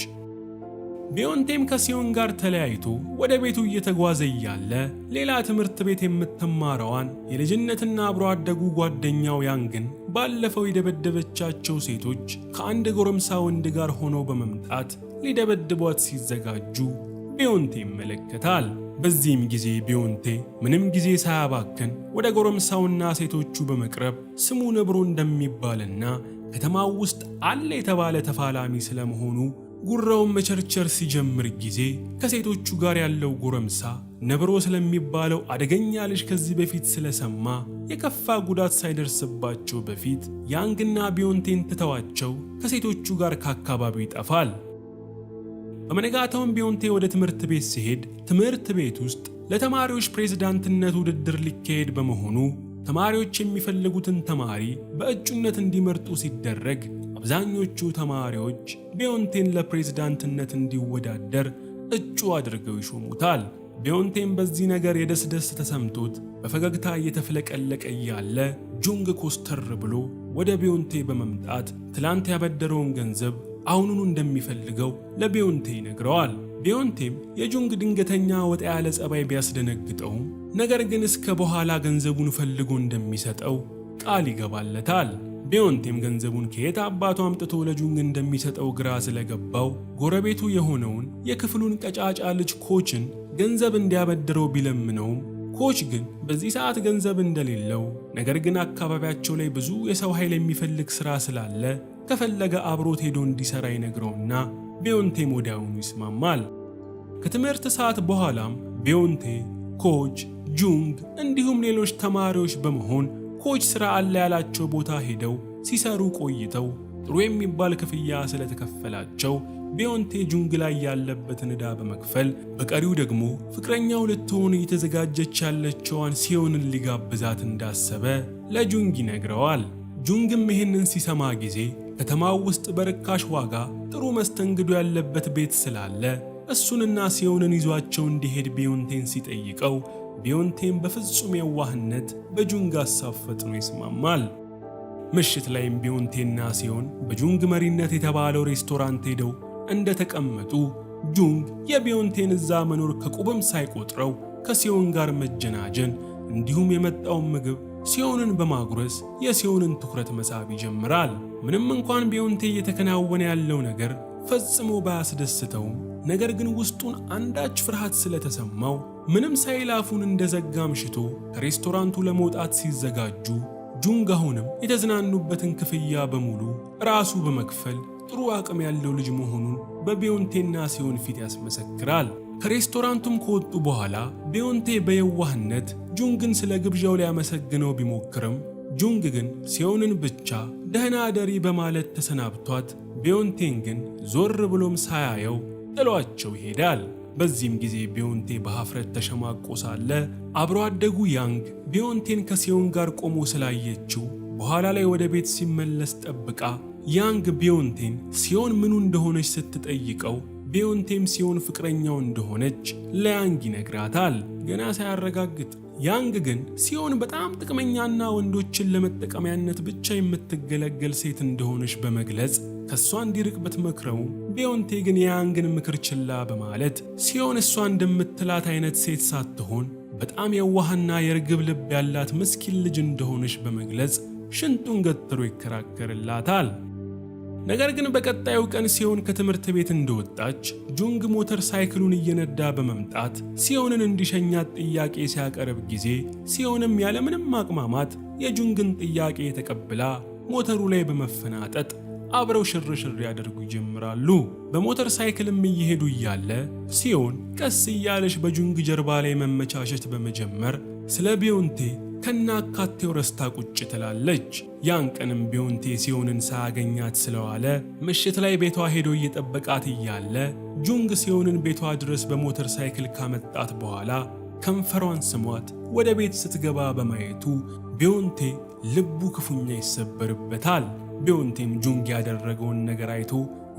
ቢዮንቴም ከሲዮን ጋር ተለያይቶ ወደ ቤቱ እየተጓዘ እያለ ሌላ ትምህርት ቤት የምትማረዋን የልጅነትና አብሮ አደጉ ጓደኛው ያንግን ባለፈው የደበደበቻቸው ሴቶች ከአንድ ጎረምሳ ወንድ ጋር ሆነው በመምጣት ሊደበድቧት ሲዘጋጁ ቢዮንቴ ይመለከታል። በዚህም ጊዜ ቢዮንቴ ምንም ጊዜ ሳያባክን ወደ ጎረምሳውና ሴቶቹ በመቅረብ ስሙ ነብሮ እንደሚባልና ከተማው ውስጥ አለ የተባለ ተፋላሚ ስለመሆኑ ጉራውን መቸርቸር ሲጀምር ጊዜ ከሴቶቹ ጋር ያለው ጎረምሳ ነብሮ ስለሚባለው አደገኛ ልጅ ከዚህ በፊት ስለሰማ የከፋ ጉዳት ሳይደርስባቸው በፊት ያንግና ቢዮንቴን ትተዋቸው ከሴቶቹ ጋር ከአካባቢው ይጠፋል። በመነጋታውም ቢዮንቴ ወደ ትምህርት ቤት ሲሄድ ትምህርት ቤት ውስጥ ለተማሪዎች ፕሬዝዳንትነት ውድድር ሊካሄድ በመሆኑ ተማሪዎች የሚፈልጉትን ተማሪ በእጩነት እንዲመርጡ ሲደረግ አብዛኞቹ ተማሪዎች ቢዮንቴን ለፕሬዝዳንትነት እንዲወዳደር እጩ አድርገው ይሾሙታል። ቢዮንቴን በዚህ ነገር የደስደስ ተሰምቶት በፈገግታ እየተፍለቀለቀ እያለ ጁንግ ኮስተር ብሎ ወደ ቢዮንቴ በመምጣት ትላንት ያበደረውን ገንዘብ አሁኑኑ እንደሚፈልገው ለቢዮንቴ ይነግረዋል። ቢዮንቴም የጁንግ ድንገተኛ ወጣ ያለ ጸባይ ቢያስደነግጠውም ነገር ግን እስከ በኋላ ገንዘቡን ፈልጎ እንደሚሰጠው ቃል ይገባለታል። ቢዮንቴም ገንዘቡን ከየት አባቱ አምጥቶ ለጁንግ እንደሚሰጠው ግራ ስለገባው ጎረቤቱ የሆነውን የክፍሉን ቀጫጫ ልጅ ኮችን ገንዘብ እንዲያበድረው ቢለምነውም ኮች ግን በዚህ ሰዓት ገንዘብ እንደሌለው ነገር ግን አካባቢያቸው ላይ ብዙ የሰው ኃይል የሚፈልግ ሥራ ስላለ ከፈለገ አብሮት ሄዶ እንዲሰራ ይነግረውና ቢዮንቴም ወዲያውኑ ይስማማል። ከትምህርት ሰዓት በኋላም ቢዮንቴ፣ coach፣ ጁንግ እንዲሁም ሌሎች ተማሪዎች በመሆን coach ስራ አለ ያላቸው ቦታ ሄደው ሲሰሩ ቆይተው ጥሩ የሚባል ክፍያ ስለተከፈላቸው ቢዮንቴ ጁንግ ላይ ያለበትን ዕዳ በመክፈል በቀሪው ደግሞ ፍቅረኛው ልትሆን እየተዘጋጀች ያለችዋን ሲዮንን ሊጋብዛት እንዳሰበ ለጁንግ ይነግረዋል። ጁንግም ይህንን ሲሰማ ጊዜ ከተማው ውስጥ በርካሽ ዋጋ ጥሩ መስተንግዶ ያለበት ቤት ስላለ እሱንና ሲዮንን ይዟቸው እንዲሄድ ቢዮንቴን ሲጠይቀው ቢዮንቴን በፍጹም የዋህነት በጁንግ ሐሳብ ፈጥኖ ይስማማል። ምሽት ላይም ቢዮንቴና ሲዮን በጁንግ መሪነት የተባለው ሬስቶራንት ሄደው እንደተቀመጡ ጁንግ የቢዮንቴን እዛ መኖር ከቁብም ሳይቆጥረው ከሲዮን ጋር መጀናጀን እንዲሁም የመጣውን ምግብ ሲዮንን በማጉረስ የሲዮንን ትኩረት መሳብ ይጀምራል። ምንም እንኳን ቢዮንቴ እየተከናወነ ያለው ነገር ፈጽሞ ባያስደስተውም ነገር ግን ውስጡን አንዳች ፍርሃት ስለተሰማው ምንም ሳይል አፉን እንደዘጋ አምሽቶ ከሬስቶራንቱ ለመውጣት ሲዘጋጁ ጁንግ አሁንም የተዝናኑበትን ክፍያ በሙሉ ራሱ በመክፈል ጥሩ አቅም ያለው ልጅ መሆኑን በቢዮንቴና ሲዮን ፊት ያስመሰክራል። ከሬስቶራንቱም ከወጡ በኋላ ቢዮንቴ በየዋህነት ጁንግን ስለ ግብዣው ሊያመሰግነው ቢሞክርም ጁንግ ግን ሲዮንን ብቻ ደህና አደሪ በማለት ተሰናብቷት ቢዮንቴን ግን ዞር ብሎም ሳያየው ጥሏቸው ይሄዳል። በዚህም ጊዜ ቢዮንቴ በሀፍረት ተሸማቆ ሳለ አብሮ አደጉ ያንግ ቢዮንቴን ከሲዮን ጋር ቆሞ ስላየችው በኋላ ላይ ወደ ቤት ሲመለስ ጠብቃ ያንግ ቢዮንቴን ሲዮን ምኑ እንደሆነች ስትጠይቀው ቢዮንቴም ሲዮን ፍቅረኛው እንደሆነች ለያንግ ይነግራታል፣ ገና ሳያረጋግጥ። ያንግ ግን ሲዮን በጣም ጥቅመኛና ወንዶችን ለመጠቀሚያነት ብቻ የምትገለገል ሴት እንደሆነች በመግለጽ ከእሷ እንዲርቅ ብትመክረው ቢዮንቴ ግን የያንግን ምክር ችላ በማለት ሲዮን እሷ እንደምትላት አይነት ሴት ሳትሆን በጣም የዋህና የርግብ ልብ ያላት ምስኪን ልጅ እንደሆነች በመግለጽ ሽንጡን ገትሮ ይከራከርላታል። ነገር ግን በቀጣዩ ቀን ሲዮን ከትምህርት ቤት እንደወጣች ጁንግ ሞተር ሳይክሉን እየነዳ በመምጣት ሲዮንን እንዲሸኛት ጥያቄ ሲያቀርብ ጊዜ ሲዮንም ያለምንም ማቅማማት የጁንግን ጥያቄ ተቀብላ ሞተሩ ላይ በመፈናጠጥ አብረው ሽርሽር ያደርጉ ይጀምራሉ። በሞተር ሳይክልም እየሄዱ እያለ ሲዮን ቀስ እያለች በጁንግ ጀርባ ላይ መመቻቸት በመጀመር ስለ ቢዮንቴ ከናካቴው ረስታ ቁጭ ትላለች። ያን ቀንም ቢዮንቴ ሲዮንን ሳያገኛት ስለዋለ ምሽት ላይ ቤቷ ሄዶ እየጠበቃት እያለ ጁንግ ሲዮንን ቤቷ ድረስ በሞተር ሳይክል ካመጣት በኋላ ከንፈሯን ስሟት ወደ ቤት ስትገባ በማየቱ ቢዮንቴ ልቡ ክፉኛ ይሰበርበታል። ቢዮንቴም ጁንግ ያደረገውን ነገር አይቶ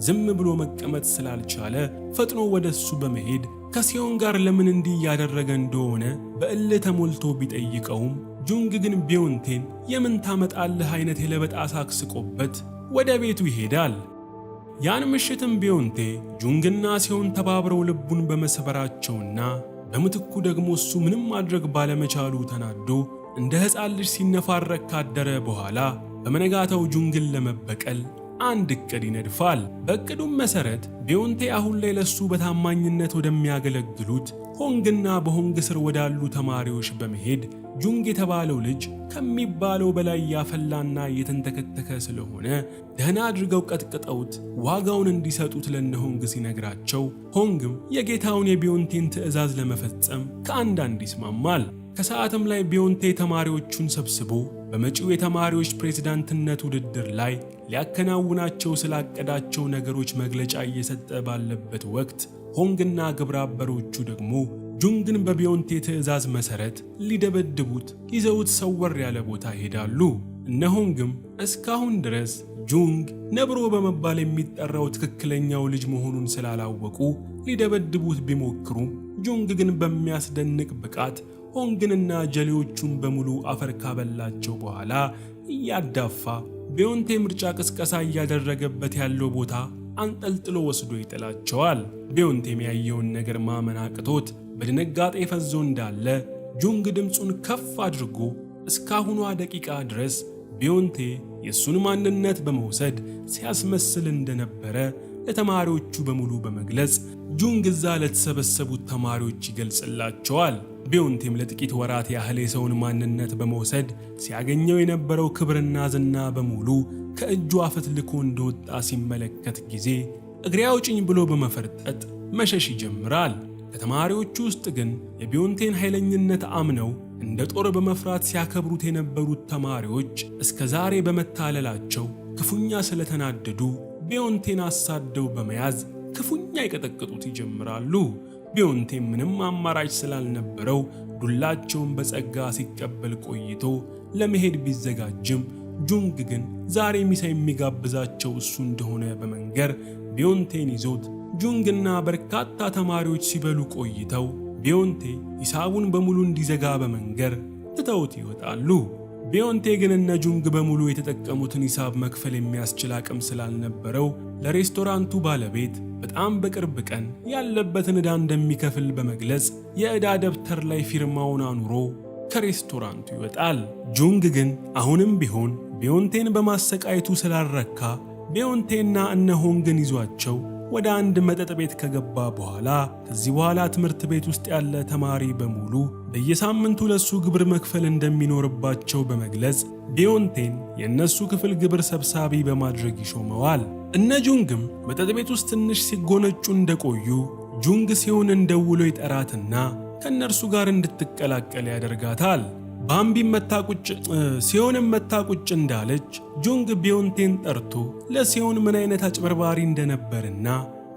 ዝም ብሎ መቀመጥ ስላልቻለ ፈጥኖ ወደ እሱ በመሄድ ከሲዮን ጋር ለምን እንዲህ እያደረገ እንደሆነ በእልህ ተሞልቶ ቢጠይቀውም ጁንግ ግን ቢዮንቴን የምን ታመጣልህ አይነት የለበጣ ሳቅ ስቆበት ወደ ቤቱ ይሄዳል። ያን ምሽትም ቢዮንቴ ጁንግና ሲዮን ተባብረው ልቡን በመሰበራቸውና በምትኩ ደግሞ እሱ ምንም ማድረግ ባለመቻሉ ተናዶ እንደ ሕፃን ልጅ ሲነፋረክ ካደረ በኋላ በመነጋታው ጁንግን ለመበቀል አንድ እቅድ ይነድፋል። በእቅዱም መሰረት ቢዮንቴ አሁን ላይ ለሱ በታማኝነት ወደሚያገለግሉት ሆንግና በሆንግ ስር ወዳሉ ተማሪዎች በመሄድ ጁንግ የተባለው ልጅ ከሚባለው በላይ ያፈላና የተንተከተከ ስለሆነ ደህና አድርገው ቀጥቅጠውት ዋጋውን እንዲሰጡት ለነ ሆንግ ሲነግራቸው ሆንግም የጌታውን የቢዮንቴን ትዕዛዝ ለመፈጸም ከአንዳንድ ይስማማል። ከሰዓትም ላይ ቢዮንቴ ተማሪዎቹን ሰብስቦ በመጪው የተማሪዎች ፕሬዝዳንትነት ውድድር ላይ ሊያከናውናቸው ስላቀዳቸው ነገሮች መግለጫ እየሰጠ ባለበት ወቅት ሆንግና ግብረአበሮቹ ደግሞ ጁንግን በቢዮንቴ ትዕዛዝ መሰረት ሊደበድቡት ይዘውት ሰወር ያለ ቦታ ይሄዳሉ። እነ ሆንግም እስካሁን ድረስ ጁንግ ነብሮ በመባል የሚጠራው ትክክለኛው ልጅ መሆኑን ስላላወቁ ሊደበድቡት ቢሞክሩም ጁንግ ግን በሚያስደንቅ ብቃት ሆንግንና ጀሌዎቹን በሙሉ አፈር ካበላቸው በኋላ እያዳፋ ቢዮንቴ ምርጫ ቅስቀሳ እያደረገበት ያለው ቦታ አንጠልጥሎ ወስዶ ይጥላቸዋል። ቢዮንቴም ያየውን ነገር ማመን አቅቶት በድንጋጤ ፈዞ እንዳለ ጁንግ ድምፁን ከፍ አድርጎ እስካሁኗ ደቂቃ ድረስ ቢዮንቴ የእሱን ማንነት በመውሰድ ሲያስመስል እንደነበረ ለተማሪዎቹ በሙሉ በመግለጽ ጁንግ እዛ ለተሰበሰቡት ተማሪዎች ይገልጽላቸዋል። ቢዮንቴም ለጥቂት ወራት ያህል የሰውን ማንነት በመውሰድ ሲያገኘው የነበረው ክብርና ዝና በሙሉ ከእጁ አፈትልኮ እንደወጣ ሲመለከት ጊዜ እግሬ አውጭኝ ብሎ በመፈርጠጥ መሸሽ ይጀምራል። ከተማሪዎቹ ውስጥ ግን የቢዮንቴን ኃይለኝነት አምነው እንደ ጦር በመፍራት ሲያከብሩት የነበሩት ተማሪዎች እስከ ዛሬ በመታለላቸው ክፉኛ ስለተናደዱ ቢዮንቴን አሳደው በመያዝ ክፉኛ ይቀጠቅጡት ይጀምራሉ። ቢዮንቴ ምንም አማራጭ ስላልነበረው ዱላቸውን በጸጋ ሲቀበል ቆይቶ ለመሄድ ቢዘጋጅም ጁንግ ግን ዛሬ ምሳ የሚጋብዛቸው እሱ እንደሆነ በመንገር ቢዮንቴን ይዞት ጁንግና በርካታ ተማሪዎች ሲበሉ ቆይተው ቢዮንቴ ሂሳቡን በሙሉ እንዲዘጋ በመንገር ትተውት ይወጣሉ። ቢዮንቴ ግን እነ ጁንግ በሙሉ የተጠቀሙትን ሂሳብ መክፈል የሚያስችል አቅም ስላልነበረው ለሬስቶራንቱ ባለቤት በጣም በቅርብ ቀን ያለበትን ዕዳ እንደሚከፍል በመግለጽ የዕዳ ደብተር ላይ ፊርማውን አኑሮ ከሬስቶራንቱ ይወጣል። ጁንግ ግን አሁንም ቢሆን ቢዮንቴን በማሰቃየቱ ስላልረካ ቢዮንቴና እነ ሆንግን ይዟቸው ወደ አንድ መጠጥ ቤት ከገባ በኋላ ከዚህ በኋላ ትምህርት ቤት ውስጥ ያለ ተማሪ በሙሉ በየሳምንቱ ለሱ ግብር መክፈል እንደሚኖርባቸው በመግለጽ ቢዮንቴን የእነሱ ክፍል ግብር ሰብሳቢ በማድረግ ይሾመዋል። እነ ጁንግም መጠጥ ቤት ውስጥ ትንሽ ሲጎነጩ እንደቆዩ ጁንግ ሲሆንን ደውሎ ይጠራትና ከእነርሱ ጋር እንድትቀላቀል ያደርጋታል። ባምቢ መታ ቁጭ ሲሆንም መታ ቁጭ እንዳለች ጁንግ ቢዮንቴን ጠርቶ ለሲሆን ምን አይነት አጭበርባሪ እንደነበርና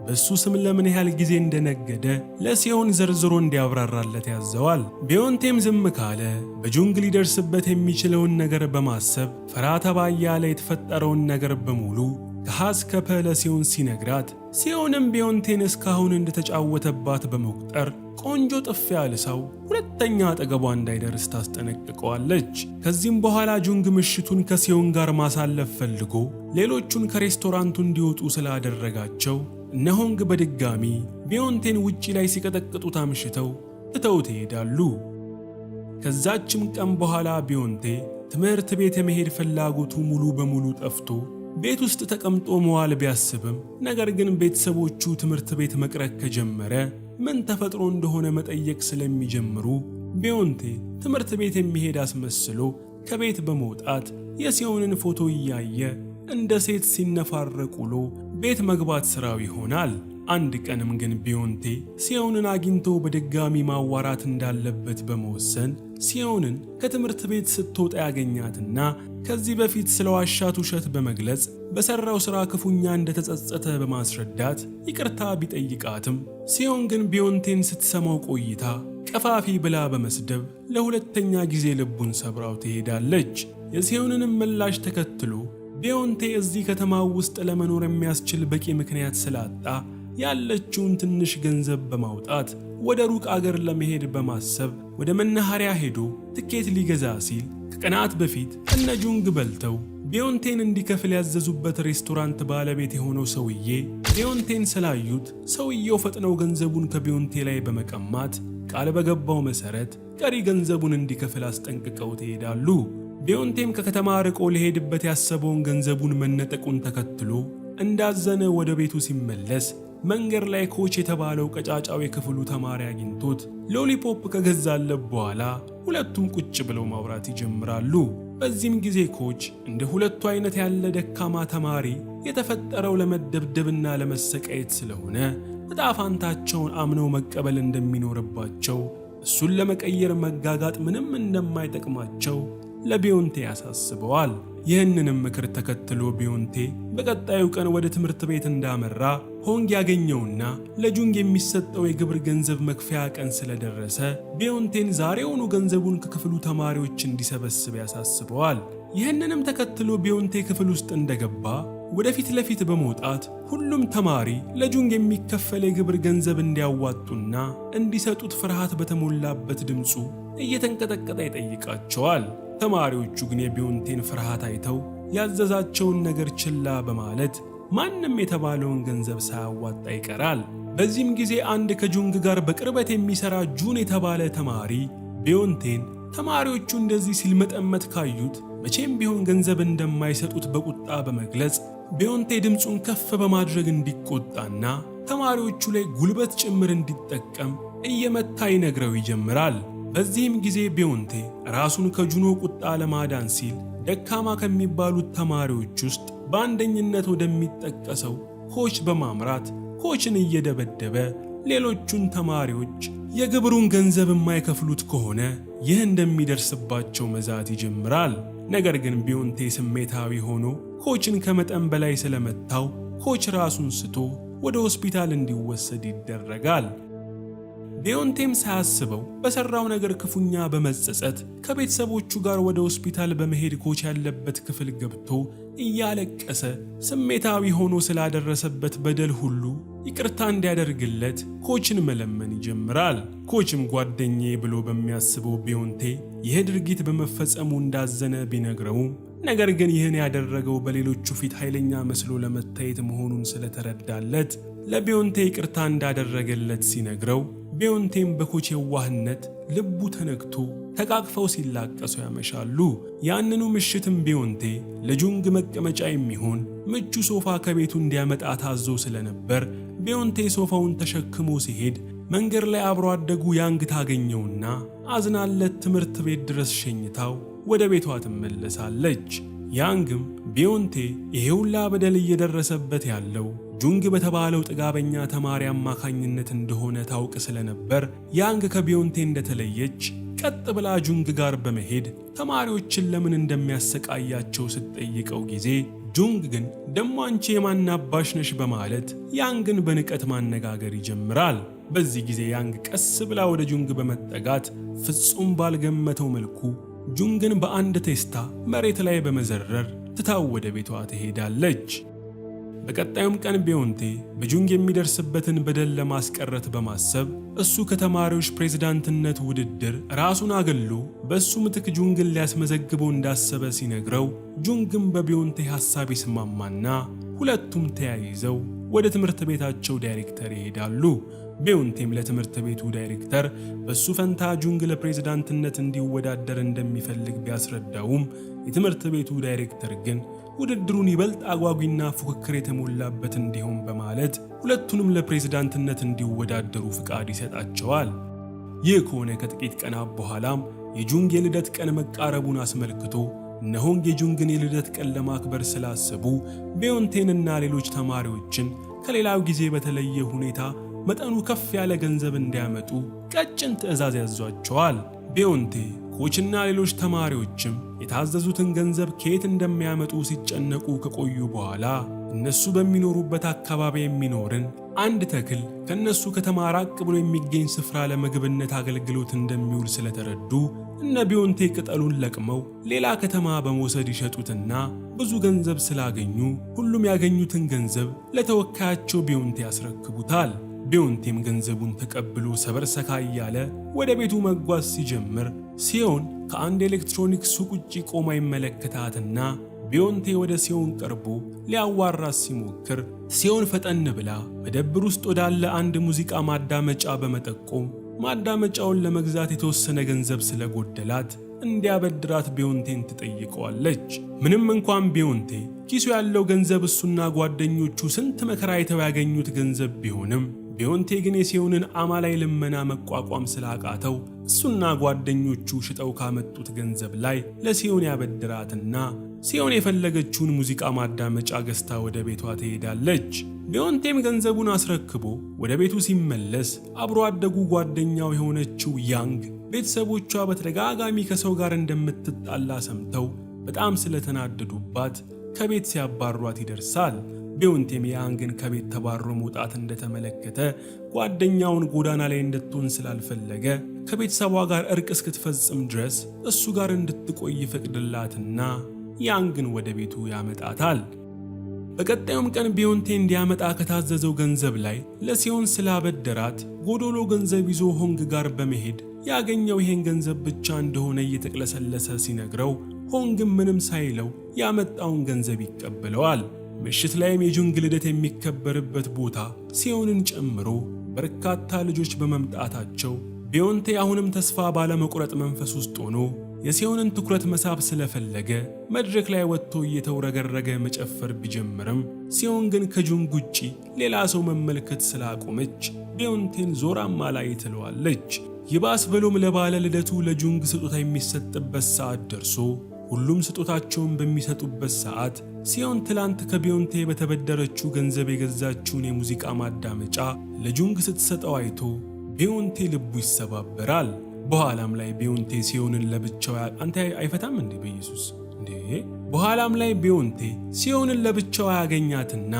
በሱ ስም ለምን ያህል ጊዜ እንደነገደ ለሲሆን ዘርዝሮ እንዲያብራራለት ያዘዋል። ቢዮንቴም ዝም ካለ በጁንግ ሊደርስበት የሚችለውን ነገር በማሰብ ፈራ ተባ እያለ የተፈጠረውን ነገር በሙሉ ከሀ እስከ ፐ ለሲሆን ሲነግራት ሲሆንም ቢዮንቴን እስካሁን እንደተጫወተባት በመቁጠር ቆንጆ ጥፊ አልሳው ሁለተኛ አጠገቧ እንዳይደርስ ታስጠነቅቀዋለች። ከዚህም በኋላ ጁንግ ምሽቱን ከሲዮን ጋር ማሳለፍ ፈልጎ ሌሎቹን ከሬስቶራንቱ እንዲወጡ ስላደረጋቸው እነ ሆንግ በድጋሚ ቢዮንቴን ውጪ ላይ ሲቀጠቅጡት አምሽተው ትተውት ይሄዳሉ። ከዛችም ቀን በኋላ ቢዮንቴ ትምህርት ቤት የመሄድ ፍላጎቱ ሙሉ በሙሉ ጠፍቶ ቤት ውስጥ ተቀምጦ መዋል ቢያስብም ነገር ግን ቤተሰቦቹ ትምህርት ቤት መቅረት ከጀመረ ምን ተፈጥሮ እንደሆነ መጠየቅ ስለሚጀምሩ ቢዮንቴ ትምህርት ቤት የሚሄድ አስመስሎ ከቤት በመውጣት የሲዮንን ፎቶ እያየ እንደ ሴት ሲነፋረቅ ውሎ ቤት መግባት ስራው ይሆናል። አንድ ቀንም ግን ቢዮንቴ ሲዮንን አግኝቶ በድጋሚ ማዋራት እንዳለበት በመወሰን ሲዮንን ከትምህርት ቤት ስትወጣ ያገኛትና ከዚህ በፊት ስለዋሻት ውሸት በመግለጽ በሰራው ሥራ ክፉኛ እንደተጸጸተ በማስረዳት ይቅርታ ቢጠይቃትም ሲዮን ግን ቢዮንቴን ስትሰማው ቆይታ ቀፋፊ ብላ በመስደብ ለሁለተኛ ጊዜ ልቡን ሰብራው ትሄዳለች። የሲዮንንም ምላሽ ተከትሎ ቢዮንቴ እዚህ ከተማ ውስጥ ለመኖር የሚያስችል በቂ ምክንያት ስላጣ ያለችውን ትንሽ ገንዘብ በማውጣት ወደ ሩቅ አገር ለመሄድ በማሰብ ወደ መናኸሪያ ሄዶ ትኬት ሊገዛ ሲል ከቀናት በፊት እነ ጁንግ በልተው ቢዮንቴን እንዲከፍል ያዘዙበት ሬስቶራንት ባለቤት የሆነው ሰውዬ ቢዮንቴን ስላዩት ሰውየው ፈጥነው ገንዘቡን ከቢዮንቴ ላይ በመቀማት ቃል በገባው መሰረት ቀሪ ገንዘቡን እንዲከፍል አስጠንቅቀው ይሄዳሉ። ቢዮንቴም ከከተማ ርቆ ሊሄድበት ያሰበውን ገንዘቡን መነጠቁን ተከትሎ እንዳዘነ ወደ ቤቱ ሲመለስ መንገድ ላይ ኮች የተባለው ቀጫጫው የክፍሉ ተማሪ አግኝቶት lollipop ከገዛለት በኋላ ሁለቱም ቁጭ ብለው ማውራት ይጀምራሉ። በዚህም ጊዜ ኮች እንደ ሁለቱ አይነት ያለ ደካማ ተማሪ የተፈጠረው ለመደብደብና ለመሰቃየት ስለሆነ ዕጣ ፋንታቸውን አምነው መቀበል እንደሚኖርባቸው፣ እሱን ለመቀየር መጋጋጥ ምንም እንደማይጠቅማቸው ለቢዮንቴ ያሳስበዋል። ይህንንም ምክር ተከትሎ ቢዮንቴ በቀጣዩ ቀን ወደ ትምህርት ቤት እንዳመራ ሆንግ ያገኘውና ለጁንግ የሚሰጠው የግብር ገንዘብ መክፈያ ቀን ስለደረሰ ቢዮንቴን ዛሬውኑ ገንዘቡን ከክፍሉ ተማሪዎች እንዲሰበስብ ያሳስበዋል። ይህንንም ተከትሎ ቢዮንቴ ክፍል ውስጥ እንደገባ ወደፊት ለፊት በመውጣት ሁሉም ተማሪ ለጁንግ የሚከፈል የግብር ገንዘብ እንዲያዋጡና እንዲሰጡት ፍርሃት በተሞላበት ድምፁ እየተንቀጠቀጠ ይጠይቃቸዋል። ተማሪዎቹ ግን የቢዮንቴን ፍርሃት አይተው ያዘዛቸውን ነገር ችላ በማለት ማንም የተባለውን ገንዘብ ሳያዋጣ ይቀራል። በዚህም ጊዜ አንድ ከጁንግ ጋር በቅርበት የሚሰራ ጁን የተባለ ተማሪ ቢዮንቴን ተማሪዎቹ እንደዚህ ሲልመጠመጥ ካዩት መቼም ቢሆን ገንዘብ እንደማይሰጡት በቁጣ በመግለጽ ቢዮንቴ ድምፁን ከፍ በማድረግ እንዲቆጣና ተማሪዎቹ ላይ ጉልበት ጭምር እንዲጠቀም እየመታ ይነግረው ይጀምራል። በዚህም ጊዜ ቢዮንቴ ራሱን ከጁኖ ቁጣ ለማዳን ሲል ደካማ ከሚባሉት ተማሪዎች ውስጥ በአንደኝነት ወደሚጠቀሰው ኮች በማምራት ኮችን እየደበደበ ሌሎቹን ተማሪዎች የግብሩን ገንዘብ የማይከፍሉት ከሆነ ይህ እንደሚደርስባቸው መዛት ይጀምራል። ነገር ግን ቢዮንቴ ስሜታዊ ሆኖ ኮችን ከመጠን በላይ ስለመታው ኮች ራሱን ስቶ ወደ ሆስፒታል እንዲወሰድ ይደረጋል። ቢዮንቴም ሳያስበው በሰራው ነገር ክፉኛ በመጸጸት ከቤተሰቦቹ ጋር ወደ ሆስፒታል በመሄድ ኮች ያለበት ክፍል ገብቶ እያለቀሰ ስሜታዊ ሆኖ ስላደረሰበት በደል ሁሉ ይቅርታ እንዲያደርግለት ኮችን መለመን ይጀምራል። ኮችም ጓደኛዬ ብሎ በሚያስበው ቢዮንቴ ይህ ድርጊት በመፈጸሙ እንዳዘነ ቢነግረውም ነገር ግን ይህን ያደረገው በሌሎቹ ፊት ኃይለኛ መስሎ ለመታየት መሆኑን ስለተረዳለት ለቢዮንቴ ይቅርታ እንዳደረገለት ሲነግረው ቢዮንቴም በኮች የዋህነት ልቡ ተነክቶ ተቃቅፈው ሲላቀሱ ያመሻሉ። ያንኑ ምሽትም ቢዮንቴ ለጁንግ መቀመጫ የሚሆን ምቹ ሶፋ ከቤቱ እንዲያመጣ ታዞ ስለነበር ቢዮንቴ ሶፋውን ተሸክሞ ሲሄድ መንገድ ላይ አብሮ አደጉ ያንግ ታገኘውና አዝናለት ትምህርት ቤት ድረስ ሸኝታው ወደ ቤቷ ትመለሳለች። ያንግም ቢዮንቴ ይሄ ሁላ በደል እየደረሰበት ያለው ጁንግ በተባለው ጥጋበኛ ተማሪ አማካኝነት እንደሆነ ታውቅ ስለነበር ያንግ ከቢዮንቴ እንደተለየች ቀጥ ብላ ጁንግ ጋር በመሄድ ተማሪዎችን ለምን እንደሚያሰቃያቸው ስትጠይቀው ጊዜ ጁንግ ግን ደሞ አንቺ የማናባሽ ነሽ በማለት ያንግን በንቀት ማነጋገር ይጀምራል። በዚህ ጊዜ ያንግ ቀስ ብላ ወደ ጁንግ በመጠጋት ፍጹም ባልገመተው መልኩ ጁንግን በአንድ ቴስታ መሬት ላይ በመዘረር ትታው ወደ ቤቷ ትሄዳለች። በቀጣዩም ቀን ቢዮንቴ በጁንግ የሚደርስበትን በደል ለማስቀረት በማሰብ እሱ ከተማሪዎች ፕሬዝዳንትነት ውድድር ራሱን አግሎ በእሱ ምትክ ጁንግን ሊያስመዘግበው እንዳሰበ ሲነግረው ጁንግም በቢዮንቴ ሐሳብ ይስማማና ሁለቱም ተያይዘው ወደ ትምህርት ቤታቸው ዳይሬክተር ይሄዳሉ። ቢዮንቴም ለትምህርት ቤቱ ዳይሬክተር በሱ ፈንታ ጁንግ ለፕሬዝዳንትነት እንዲወዳደር እንደሚፈልግ ቢያስረዳውም የትምህርት ቤቱ ዳይሬክተር ግን ውድድሩን ይበልጥ አጓጊና ፉክክር የተሞላበት እንዲሆን በማለት ሁለቱንም ለፕሬዝዳንትነት እንዲወዳደሩ ፍቃድ ይሰጣቸዋል። ይህ ከሆነ ከጥቂት ቀናት በኋላም የጁንግ የልደት ቀን መቃረቡን አስመልክቶ እነሆንግ የጁንግን የልደት ቀን ለማክበር ስላሰቡ ቢዮንቴንና ሌሎች ተማሪዎችን ከሌላው ጊዜ በተለየ ሁኔታ መጠኑ ከፍ ያለ ገንዘብ እንዲያመጡ ቀጭን ትዕዛዝ ያዟቸዋል። ቢዮንቴ ኮችና ሌሎች ተማሪዎችም የታዘዙትን ገንዘብ ከየት እንደሚያመጡ ሲጨነቁ ከቆዩ በኋላ እነሱ በሚኖሩበት አካባቢ የሚኖርን አንድ ተክል ከነሱ ከተማ ራቅ ብሎ የሚገኝ ስፍራ ለምግብነት አገልግሎት እንደሚውል ስለተረዱ እነ ቢዮንቴ ቅጠሉን ለቅመው ሌላ ከተማ በመውሰድ ይሸጡትና ብዙ ገንዘብ ስላገኙ ሁሉም ያገኙትን ገንዘብ ለተወካያቸው ቢዮንቴ ያስረክቡታል። ቢዮንቴም ገንዘቡን ተቀብሎ ሰበር ሰካ እያለ ወደ ቤቱ መጓዝ ሲጀምር ሲዮን ከአንድ ኤሌክትሮኒክስ ሱቅ ውጪ ቆማ ይመለከታትና ቢዮንቴ ወደ ሲዮን ቀርቦ ሊያዋራት ሲሞክር ሲዮን ፈጠን ብላ መደብር ውስጥ ወዳለ አንድ ሙዚቃ ማዳመጫ በመጠቆም ማዳመጫውን ለመግዛት የተወሰነ ገንዘብ ስለጎደላት እንዲያበድራት ቢዮንቴን ትጠይቀዋለች። ምንም እንኳን ቢዮንቴ ኪሱ ያለው ገንዘብ እሱና ጓደኞቹ ስንት መከራ አይተው ያገኙት ገንዘብ ቢሆንም ቢዮንቴ ግን የሲዮንን አማላይ ልመና መቋቋም ስላቃተው እሱና ጓደኞቹ ሽጠው ካመጡት ገንዘብ ላይ ለሲዮን ያበድራትና ሲዮን የፈለገችውን ሙዚቃ ማዳመጫ ገዝታ ወደ ቤቷ ትሄዳለች። ቢዮንቴም ገንዘቡን አስረክቦ ወደ ቤቱ ሲመለስ አብሮ አደጉ ጓደኛው የሆነችው ያንግ ቤተሰቦቿ በተደጋጋሚ ከሰው ጋር እንደምትጣላ ሰምተው በጣም ስለተናደዱባት ከቤት ሲያባሯት ይደርሳል። ቢዮንቴም ያንግን ከቤት ተባሮ መውጣት እንደተመለከተ ጓደኛውን ጎዳና ላይ እንድትሆን ስላልፈለገ ከቤተሰቧ ጋር እርቅ እስክትፈጽም ድረስ እሱ ጋር እንድትቆይ ይፈቅድላትና ያንግን ወደ ቤቱ ያመጣታል። በቀጣዩም ቀን ቢዮንቴ እንዲያመጣ ከታዘዘው ገንዘብ ላይ ለሲዮን ስላበደራት ጎዶሎ ገንዘብ ይዞ ሆንግ ጋር በመሄድ ያገኘው ይሄን ገንዘብ ብቻ እንደሆነ እየተቅለሰለሰ ሲነግረው ሆንግም ምንም ሳይለው ያመጣውን ገንዘብ ይቀበለዋል። ምሽት ላይም የጁንግ ልደት የሚከበርበት ቦታ ሲዮንን ጨምሮ በርካታ ልጆች በመምጣታቸው ቢዮንቴ አሁንም ተስፋ ባለመቁረጥ መንፈስ ውስጥ ሆኖ የሲዮንን ትኩረት መሳብ ስለፈለገ መድረክ ላይ ወጥቶ እየተውረገረገ መጨፈር ቢጀምርም ሲዮን ግን ከጁንግ ውጪ ሌላ ሰው መመልከት ስላቆመች ቢዮንቴን ዞራማ ላይ ትለዋለች። ይባስ ብሎም ለባለ ልደቱ ለጁንግ ስጦታ የሚሰጥበት ሰዓት ደርሶ ሁሉም ስጦታቸውን በሚሰጡበት ሰዓት ሲዮን ትላንት ከቢዮንቴ በተበደረችው ገንዘብ የገዛችውን የሙዚቃ ማዳመጫ ለጁንግ ስትሰጠው አይቶ ቢዮንቴ ልቡ ይሰባበራል። በኋላም ላይ ቢዮንቴ ሲዮንን ለብቻው አንተ አይፈታም እንዴ በኢየሱስ እንዴ! በኋላም ላይ ቢዮንቴ ሲዮንን ለብቻው ያገኛትና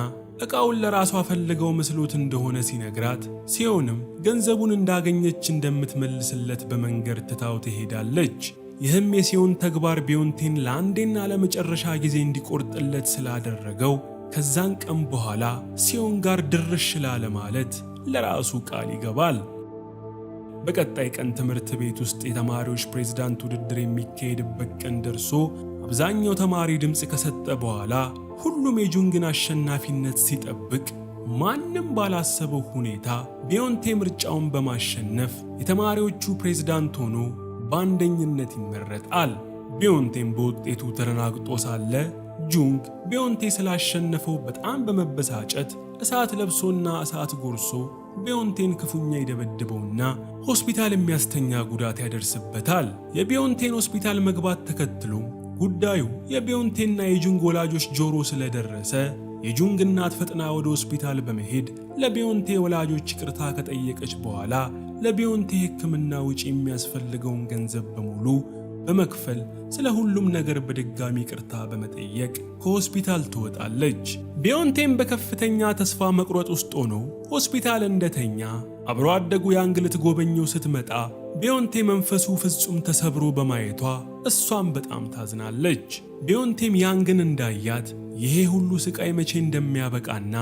ዕቃውን ለራሷ ፈልገው መስሎት እንደሆነ ሲነግራት ሲዮንም ገንዘቡን እንዳገኘች እንደምትመልስለት በመንገር ትታው ትሄዳለች። ይህም የሲዮን ተግባር ቢዮንቴን ለአንዴና ለመጨረሻ ጊዜ እንዲቆርጥለት ስላደረገው ከዛን ቀን በኋላ ሲዮን ጋር ድርሽ ላለማለት ለራሱ ቃል ይገባል። በቀጣይ ቀን ትምህርት ቤት ውስጥ የተማሪዎች ፕሬዝዳንት ውድድር የሚካሄድበት ቀን ደርሶ አብዛኛው ተማሪ ድምፅ ከሰጠ በኋላ ሁሉም የጁንግን አሸናፊነት ሲጠብቅ ማንም ባላሰበው ሁኔታ ቢዮንቴ ምርጫውን በማሸነፍ የተማሪዎቹ ፕሬዝዳንት ሆኖ በአንደኝነት ይመረጣል። ቢዮንቴም በውጤቱ ተደናግጦ ሳለ ጁንግ ቢዮንቴ ስላሸነፈው በጣም በመበሳጨት እሳት ለብሶና እሳት ጎርሶ ቢዮንቴን ክፉኛ ይደበድበውና ሆስፒታል የሚያስተኛ ጉዳት ያደርስበታል። የቢዮንቴን ሆስፒታል መግባት ተከትሎ ጉዳዩ የቢዮንቴና የጁንግ ወላጆች ጆሮ ስለደረሰ የጁንግ እናት ፈጥና ወደ ሆስፒታል በመሄድ ለቢዮንቴ ወላጆች ይቅርታ ከጠየቀች በኋላ ለቢዮንቴ ሕክምና ውጪ የሚያስፈልገውን ገንዘብ በሙሉ በመክፈል ስለ ሁሉም ነገር በድጋሚ ይቅርታ በመጠየቅ ከሆስፒታል ትወጣለች። ቢዮንቴም በከፍተኛ ተስፋ መቁረጥ ውስጥ ሆኖ ሆስፒታል እንደተኛ አብሮ አደጉ ያንግ ልትጎበኘው ስትመጣ ቢዮንቴ መንፈሱ ፍጹም ተሰብሮ በማየቷ እሷም በጣም ታዝናለች። ቢዮንቴም ያንግን እንዳያት ይሄ ሁሉ ስቃይ መቼ እንደሚያበቃና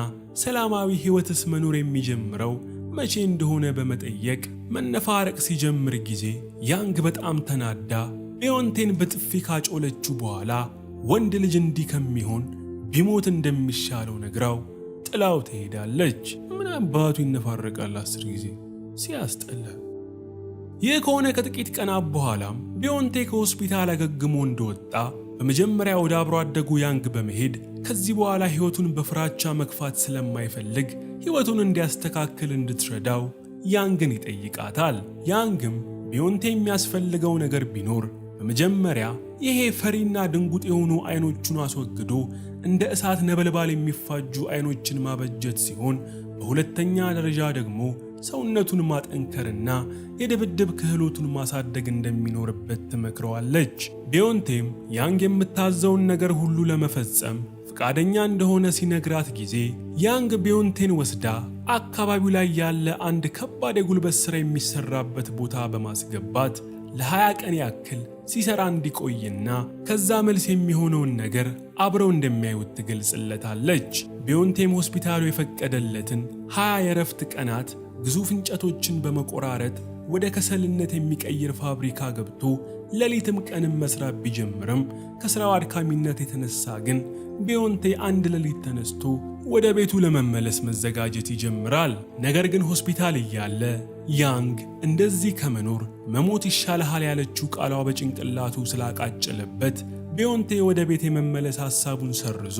ሰላማዊ ሕይወትስ መኖር የሚጀምረው መቼ እንደሆነ በመጠየቅ መነፋረቅ ሲጀምር ጊዜ ያንግ በጣም ተናዳ ቢዮንቴን በጥፊ ካጮለችው በኋላ ወንድ ልጅ እንዲህ ከሚሆን ቢሞት እንደሚሻለው ነግራው ጥላው ትሄዳለች። ምን አባቱ ይነፋረቃል 10 ጊዜ ሲያስጠላ። ይህ ከሆነ ከጥቂት ቀናት በኋላም ቢዮንቴ ከሆስፒታል አገግሞ እንደወጣ በመጀመሪያ ወደ አብሮ አደጉ ያንግ በመሄድ ከዚህ በኋላ ሕይወቱን በፍራቻ መግፋት ስለማይፈልግ ሕይወቱን እንዲያስተካክል እንድትረዳው ያንግን ይጠይቃታል። ያንግም ቢዮንቴ የሚያስፈልገው ነገር ቢኖር በመጀመሪያ ይሄ ፈሪና ድንጉጥ የሆኑ አይኖቹን አስወግዶ እንደ እሳት ነበልባል የሚፋጁ አይኖችን ማበጀት ሲሆን፣ በሁለተኛ ደረጃ ደግሞ ሰውነቱን ማጠንከርና የድብድብ ክህሎቱን ማሳደግ እንደሚኖርበት ትመክረዋለች። ቢዮንቴም ያንግ የምታዘውን ነገር ሁሉ ለመፈጸም ፈቃደኛ እንደሆነ ሲነግራት ጊዜ ያንግ ቢዮንቴን ወስዳ አካባቢው ላይ ያለ አንድ ከባድ የጉልበት ሥራ የሚሰራበት ቦታ በማስገባት ለ20 ቀን ያክል ሲሰራ እንዲቆይና ከዛ መልስ የሚሆነውን ነገር አብረው እንደሚያዩት ትገልጽለታለች። ቢዮንቴም ሆስፒታሉ የፈቀደለትን 20 የእረፍት ቀናት ግዙፍ እንጨቶችን በመቆራረጥ ወደ ከሰልነት የሚቀይር ፋብሪካ ገብቶ ሌሊትም ቀንም መስራት ቢጀምርም ከስራው አድካሚነት የተነሳ ግን ቢዮንቴ አንድ ሌሊት ተነስቶ ወደ ቤቱ ለመመለስ መዘጋጀት ይጀምራል። ነገር ግን ሆስፒታል እያለ ያንግ እንደዚህ ከመኖር መሞት ይሻልሃል ያለችው ቃሏ በጭንቅላቱ ስላቃጨለበት ቢዮንቴ ወደ ቤት የመመለስ ሐሳቡን ሰርዞ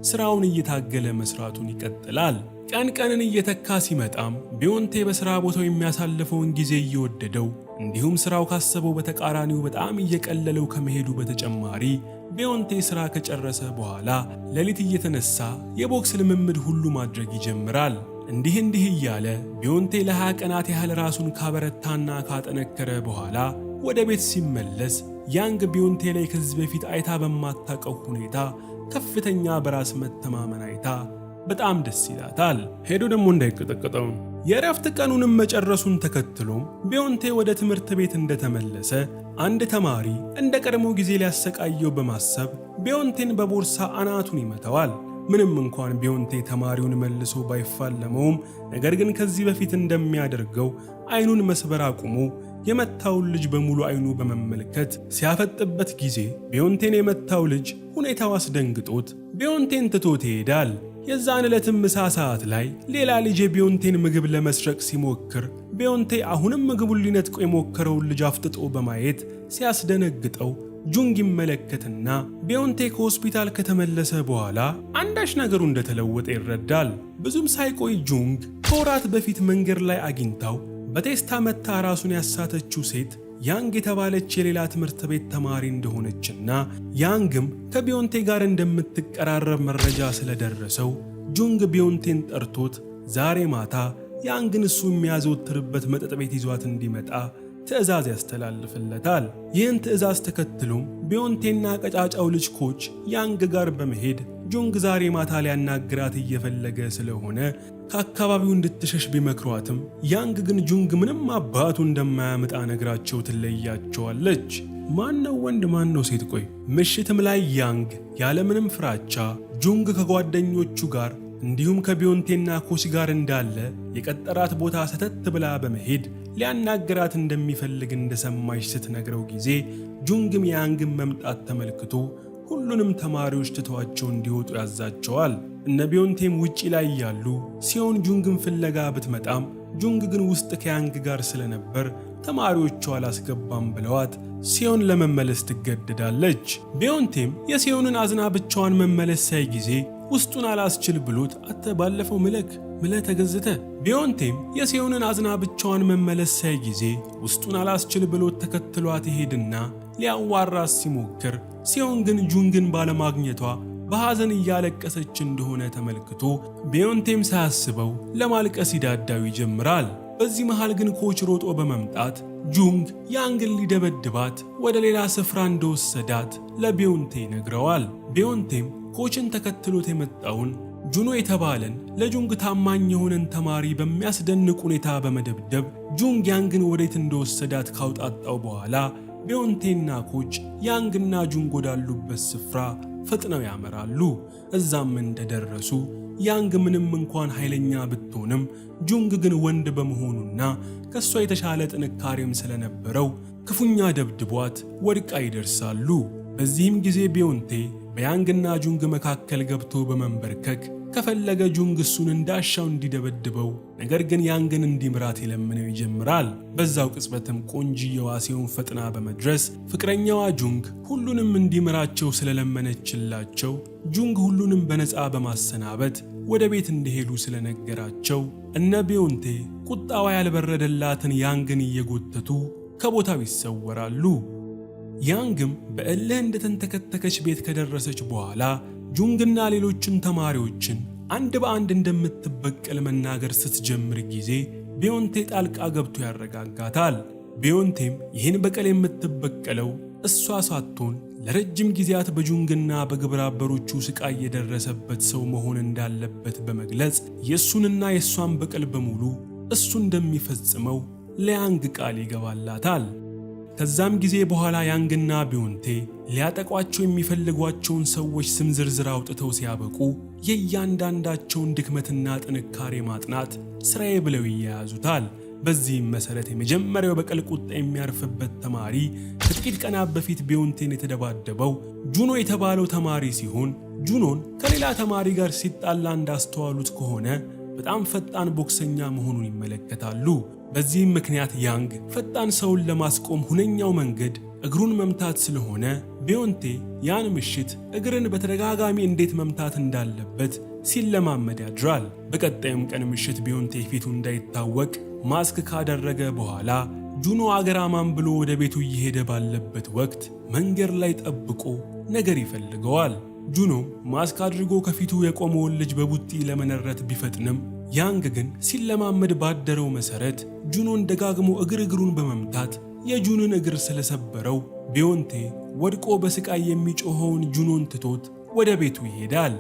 ስራውን እየታገለ መስራቱን ይቀጥላል። ቀን ቀንን እየተካ ሲመጣም ቢዮንቴ በሥራ ቦታው የሚያሳልፈውን ጊዜ እየወደደው እንዲሁም ስራው ካሰበው በተቃራኒው በጣም እየቀለለው ከመሄዱ በተጨማሪ ቢዮንቴ ስራ ከጨረሰ በኋላ ሌሊት እየተነሳ የቦክስ ልምምድ ሁሉ ማድረግ ይጀምራል። እንዲህ እንዲህ እያለ ቢዮንቴ ለ20 ቀናት ያህል ራሱን ካበረታና ካጠነከረ በኋላ ወደ ቤት ሲመለስ ያንግ ቢዮንቴ ላይ ከዚህ በፊት አይታ በማታውቀው ሁኔታ ከፍተኛ በራስ መተማመን አይታ በጣም ደስ ይላታል። ሄዶ ደግሞ እንዳይቀጠቀጠው። የእረፍት ቀኑንም መጨረሱን ተከትሎም ቢዮንቴ ወደ ትምህርት ቤት እንደተመለሰ አንድ ተማሪ እንደ ቀድሞ ጊዜ ሊያሰቃየው በማሰብ ቢዮንቴን በቦርሳ አናቱን ይመታዋል። ምንም እንኳን ቢዮንቴ ተማሪውን መልሶ ባይፋለመውም ነገር ግን ከዚህ በፊት እንደሚያደርገው አይኑን መስበር አቁሞ የመታውን ልጅ በሙሉ አይኑ በመመልከት ሲያፈጥበት ጊዜ ቢዮንቴን የመታው ልጅ ሁኔታው አስደንግጦት ቢዮንቴን ትቶት ይሄዳል። የዛን ዕለትም ምሳ ሰዓት ላይ ሌላ ልጅ የቢዮንቴን ምግብ ለመስረቅ ሲሞክር ቢዮንቴ አሁንም ምግቡን ሊነጥቆ የሞከረውን ልጅ አፍጥጦ በማየት ሲያስደነግጠው ጁንግ ይመለከትና ቢዮንቴ ከሆስፒታል ከተመለሰ በኋላ አንዳች ነገሩ እንደተለወጠ ይረዳል። ብዙም ሳይቆይ ጁንግ ከወራት በፊት መንገድ ላይ አግኝታው በቴስታ መታ ራሱን ያሳተችው ሴት ያንግ የተባለች የሌላ ትምህርት ቤት ተማሪ እንደሆነችና ያንግም ከቢዮንቴ ጋር እንደምትቀራረብ መረጃ ስለደረሰው ጁንግ ቢዮንቴን ጠርቶት ዛሬ ማታ ያንግን እሱ የሚያዘወትርበት መጠጥ ቤት ይዟት እንዲመጣ ትዕዛዝ ያስተላልፍለታል። ይህን ትዕዛዝ ተከትሎም ቢዮንቴና ቀጫጫው ልጅ ኮች ያንግ ጋር በመሄድ ጁንግ ዛሬ ማታ ሊያናግራት እየፈለገ ስለሆነ ከአካባቢው እንድትሸሽ ቢመክሯትም ያንግ ግን ጁንግ ምንም አባቱ እንደማያመጣ ነግራቸው ትለያቸዋለች። ማነው ወንድ ማነው ሴት? ቆይ ምሽትም ላይ ያንግ ያለምንም ፍራቻ ጁንግ ከጓደኞቹ ጋር እንዲሁም ከቢዮንቴና ኮች ጋር እንዳለ የቀጠራት ቦታ ሰተት ብላ በመሄድ ሊያናግራት እንደሚፈልግ እንደሰማች ስትነግረው ጊዜ ጁንግም የያንግን መምጣት ተመልክቶ ሁሉንም ተማሪዎች ትተዋቸው እንዲወጡ ያዛቸዋል። እነ ቢዮንቴም ውጪ ላይ ያሉ ሲሆን ጁንግን ፍለጋ ብትመጣም ጁንግ ግን ውስጥ ከያንግ ጋር ስለነበር ተማሪዎቹ አላስገባም ብለዋት ሲዮን ለመመለስ ትገደዳለች። ቢዮንቴም የሲዮንን አዝና ብቻዋን መመለስ ሳይ ጊዜ ውስጡን አላስችል ብሎት አተ ባለፈው ምለክ ምለ ተገዝተ ቢዮንቴም የሲዮንን አዝና ብቻዋን መመለስ ሳይ ጊዜ ውስጡን አላስችል ብሎት ተከትሏት ይሄድና ሊያዋራት ሲሞክር ሲዮን ግን ጁንግን ባለማግኘቷ በሐዘን እያለቀሰች እንደሆነ ተመልክቶ ቢዮንቴም ሳያስበው ለማልቀስ ይዳዳው ይጀምራል። በዚህ መሃል ግን ኮች ሮጦ በመምጣት ጁንግ ያንግን ሊደበድባት ወደ ሌላ ስፍራ እንደወሰዳት ለቢዮንቴ ይነግረዋል። ቢዮንቴም ኮችን ተከትሎት የመጣውን ጁኖ የተባለን ለጁንግ ታማኝ የሆነን ተማሪ በሚያስደንቅ ሁኔታ በመደብደብ ጁንግ ያንግን ወዴት እንደወሰዳት ካውጣጣው በኋላ ቢዮንቴና ኮች ያንግና ጁንግ ወዳሉበት ስፍራ ፈጥነው ያመራሉ። እዛም እንደደረሱ ያንግ ምንም እንኳን ኃይለኛ ብትሆንም ጁንግ ግን ወንድ በመሆኑና ከሷ የተሻለ ጥንካሬም ስለነበረው ክፉኛ ደብድቧት ወድቃ ይደርሳሉ። በዚህም ጊዜ ቢዮንቴ በያንግና ጁንግ መካከል ገብቶ በመንበርከክ ከፈለገ ጁንግ እሱን እንዳሻው እንዲደበድበው ነገር ግን ያንግን እንዲምራት ይለምነው ይጀምራል። በዛው ቅጽበትም ቆንጅየዋ ሲዮን ፈጥና በመድረስ ፍቅረኛዋ ጁንግ ሁሉንም እንዲምራቸው ስለለመነችላቸው ጁንግ ሁሉንም በነፃ በማሰናበት ወደ ቤት እንዲሄዱ ስለነገራቸው እነ ቢዮንቴ ቁጣዋ ያልበረደላትን ያንግን እየጎተቱ ከቦታው ይሰወራሉ። ያንግም በእልህ እንደተንተከተከች ቤት ከደረሰች በኋላ ጁንግና ሌሎችን ተማሪዎችን አንድ በአንድ እንደምትበቀል መናገር ስትጀምር ጊዜ ቢዮንቴ ጣልቃ ገብቶ ያረጋጋታል። ቢዮንቴም ይህን በቀል የምትበቀለው እሷ ሳትሆን ለረጅም ጊዜያት በጁንግና በግብረ አበሮቹ ስቃይ የደረሰበት ሰው መሆን እንዳለበት በመግለጽ የእሱንና የእሷን በቀል በሙሉ እሱ እንደሚፈጽመው ለያንግ ቃል ይገባላታል። ከዛም ጊዜ በኋላ ያንግና ቢዮንቴ ሊያጠቋቸው የሚፈልጓቸውን ሰዎች ስም ዝርዝር አውጥተው ሲያበቁ የእያንዳንዳቸውን ድክመትና ጥንካሬ ማጥናት ስራዬ ብለው ይያያዙታል። በዚህም መሰረት የመጀመሪያው በቀል ቁጣ የሚያርፍበት ተማሪ ከጥቂት ቀናት በፊት ቢዮንቴን የተደባደበው ጁኖ የተባለው ተማሪ ሲሆን ጁኖን ከሌላ ተማሪ ጋር ሲጣላ እንዳስተዋሉት ከሆነ በጣም ፈጣን ቦክሰኛ መሆኑን ይመለከታሉ። በዚህም ምክንያት ያንግ ፈጣን ሰውን ለማስቆም ሁነኛው መንገድ እግሩን መምታት ስለሆነ ቢዮንቴ ያን ምሽት እግርን በተደጋጋሚ እንዴት መምታት እንዳለበት ሲለማመድ ያድራል። በቀጣዩም ቀን ምሽት ቢዮንቴ ፊቱ እንዳይታወቅ ማስክ ካደረገ በኋላ ጁኖ አገራማን ብሎ ወደ ቤቱ እየሄደ ባለበት ወቅት መንገድ ላይ ጠብቆ ነገር ይፈልገዋል። ጁኖ ማስክ አድርጎ ከፊቱ የቆመውን ልጅ በቡጢ ለመነረት ቢፈጥንም ያንግ ግን ሲለማመድ ባደረው መሰረት ጁኖን ደጋግሞ እግር እግሩን በመምታት የጁንን እግር ስለሰበረው ቢዮንቴ ወድቆ በስቃይ የሚጮኸውን ጁኖን ትቶት ወደ ቤቱ ይሄዳል።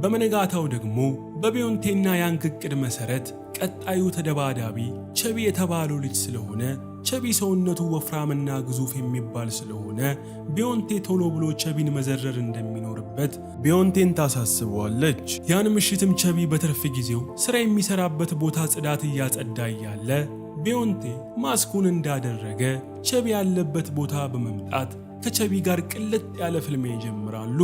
በመነጋታው ደግሞ በቢዮንቴና ያንግ እቅድ መሰረት ቀጣዩ ተደባዳቢ ቸቢ የተባለው ልጅ ስለሆነ ቸቢ ሰውነቱ ወፍራምና ግዙፍ የሚባል ስለሆነ ቢዮንቴ ቶሎ ብሎ ቸቢን መዘረር እንደሚኖርበት ቢዮንቴን ታሳስበዋለች። ያን ምሽትም ቸቢ በትርፍ ጊዜው ስራ የሚሰራበት ቦታ ጽዳት እያጸዳ እያለ ቢዮንቴ ማስኩን እንዳደረገ ቸቢ ያለበት ቦታ በመምጣት ከቸቢ ጋር ቅልጥ ያለ ፍልሚያ ይጀምራሉ።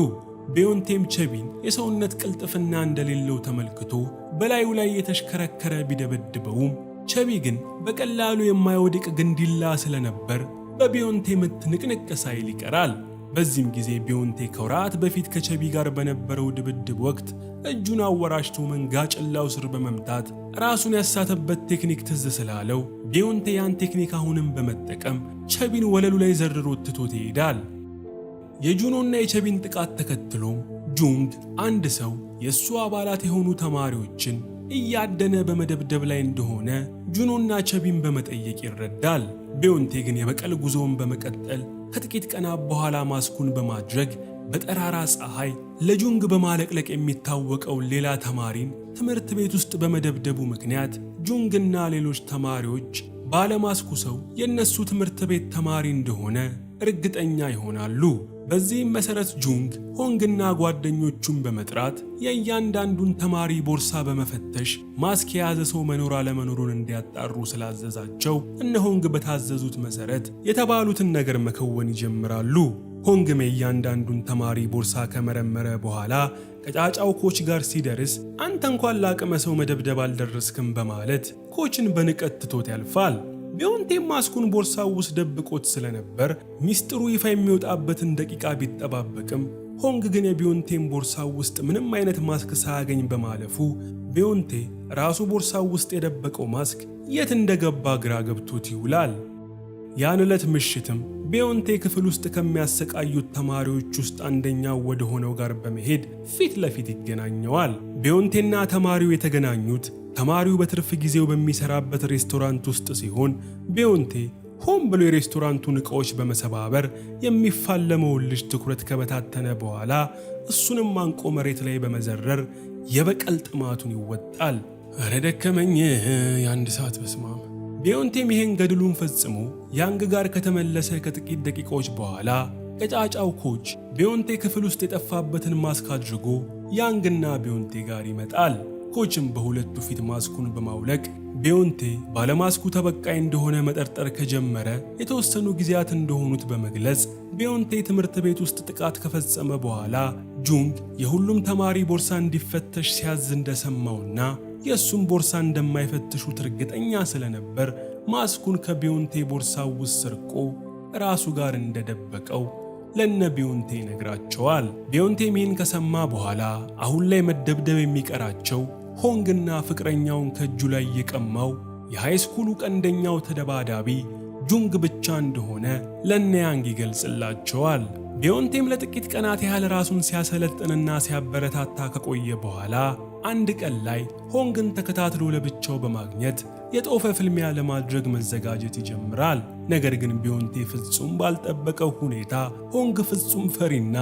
ቢዮንቴም ቸቢን የሰውነት ቅልጥፍና እንደሌለው ተመልክቶ በላዩ ላይ የተሽከረከረ ቢደበድበውም ቸቢ ግን በቀላሉ የማይወድቅ ግንዲላ ስለነበር በቢዮንቴ ምት ንቅንቅ ሳይል ይቀራል። በዚህም ጊዜ ቢዮንቴ ከወራት በፊት ከቸቢ ጋር በነበረው ድብድብ ወቅት እጁን አወራጭቶ መንጋጭላው ስር በመምታት ራሱን ያሳተበት ቴክኒክ ትዝ ስላለው ቢዮንቴ ያን ቴክኒክ አሁንም በመጠቀም ቸቢን ወለሉ ላይ ዘርሮት ትቶት ይሄዳል። የጁኖና የቸቢን ጥቃት ተከትሎም ጁንግ አንድ ሰው የእሱ አባላት የሆኑ ተማሪዎችን እያደነ በመደብደብ ላይ እንደሆነ ጁኖና ቸቢን በመጠየቅ ይረዳል። ቢዮንቴ ግን የበቀል ጉዞውን በመቀጠል ከጥቂት ቀናት በኋላ ማስኩን በማድረግ በጠራራ ፀሐይ ለጁንግ በማለቅለቅ የሚታወቀው ሌላ ተማሪን ትምህርት ቤት ውስጥ በመደብደቡ ምክንያት ጁንግና ሌሎች ተማሪዎች ባለማስኩ ሰው የእነሱ ትምህርት ቤት ተማሪ እንደሆነ እርግጠኛ ይሆናሉ። በዚህም መሰረት ጁንግ ሆንግና ጓደኞቹን በመጥራት የእያንዳንዱን ተማሪ ቦርሳ በመፈተሽ ማስክ የያዘ ሰው መኖር አለመኖሩን እንዲያጣሩ ስላዘዛቸው እነ ሆንግ በታዘዙት መሰረት የተባሉትን ነገር መከወን ይጀምራሉ። ሆንግም የእያንዳንዱን ተማሪ ቦርሳ ከመረመረ በኋላ ቀጫጫው ኮች ጋር ሲደርስ አንተ እንኳን ለአቅመ ሰው መደብደብ አልደረስክም በማለት ኮችን በንቀት ትቶት ያልፋል። ቢዮንቴም ማስኩን ቦርሳው ውስጥ ደብቆት ስለነበር ሚስጥሩ ይፋ የሚወጣበትን ደቂቃ ቢጠባበቅም ሆንግ ግን የቢዮንቴን ቦርሳው ውስጥ ምንም አይነት ማስክ ሳያገኝ በማለፉ ቢዮንቴ ራሱ ቦርሳው ውስጥ የደበቀው ማስክ የት እንደገባ ግራ ገብቶት ይውላል። ያን ዕለት ምሽትም ቢዮንቴ ክፍል ውስጥ ከሚያሰቃዩት ተማሪዎች ውስጥ አንደኛው ወደ ሆነው ጋር በመሄድ ፊት ለፊት ይገናኘዋል። ቢዮንቴና ተማሪው የተገናኙት ተማሪው በትርፍ ጊዜው በሚሰራበት ሬስቶራንት ውስጥ ሲሆን ቢዮንቴ ሆን ብሎ የሬስቶራንቱን ዕቃዎች በመሰባበር የሚፋለመውን ልጅ ትኩረት ከበታተነ በኋላ እሱንም አንቆ መሬት ላይ በመዘረር የበቀል ጥማቱን ይወጣል። እረ ደከመኝ፣ የአንድ ሰዓት በስማም። ቢዮንቴም ይሄን ገድሉን ፈጽሞ ያንግ ጋር ከተመለሰ ከጥቂት ደቂቃዎች በኋላ ቀጫጫው ኮች ቢዮንቴ ክፍል ውስጥ የጠፋበትን ማስክ አድርጎ ያንግና ቢዮንቴ ጋር ይመጣል። ኮችም በሁለቱ ፊት ማስኩን በማውለቅ ቢዮንቴ ባለማስኩ ተበቃይ እንደሆነ መጠርጠር ከጀመረ የተወሰኑ ጊዜያት እንደሆኑት በመግለጽ ቢዮንቴ ትምህርት ቤት ውስጥ ጥቃት ከፈጸመ በኋላ ጁንግ የሁሉም ተማሪ ቦርሳ እንዲፈተሽ ሲያዝ እንደሰማውና የእሱም ቦርሳ እንደማይፈትሹት እርግጠኛ ስለነበር ማስኩን ከቢዮንቴ ቦርሳ ውስጥ ሰርቆ ራሱ ጋር እንደደበቀው ለነ ቢዮንቴ ይነግራቸዋል። ቢዮንቴም ይህን ከሰማ በኋላ አሁን ላይ መደብደብ የሚቀራቸው ሆንግና ፍቅረኛውን ከእጁ ላይ የቀማው የ high school ኡ ቀንደኛው ተደባዳቢ ጁንግ ብቻ እንደሆነ ለነ ያንግ ይገልጽላቸዋል። ቢዮንቴም ለጥቂት ቀናት ያህል ራሱን ሲያሰለጥንና ሲያበረታታ ከቆየ በኋላ አንድ ቀን ላይ ሆንግን ተከታትሎ ለብቻው በማግኘት የጦፈ ፍልሚያ ለማድረግ መዘጋጀት ይጀምራል። ነገር ግን ቢዮንቴ ፍጹም ባልጠበቀው ሁኔታ ሆንግ ፍጹም ፈሪና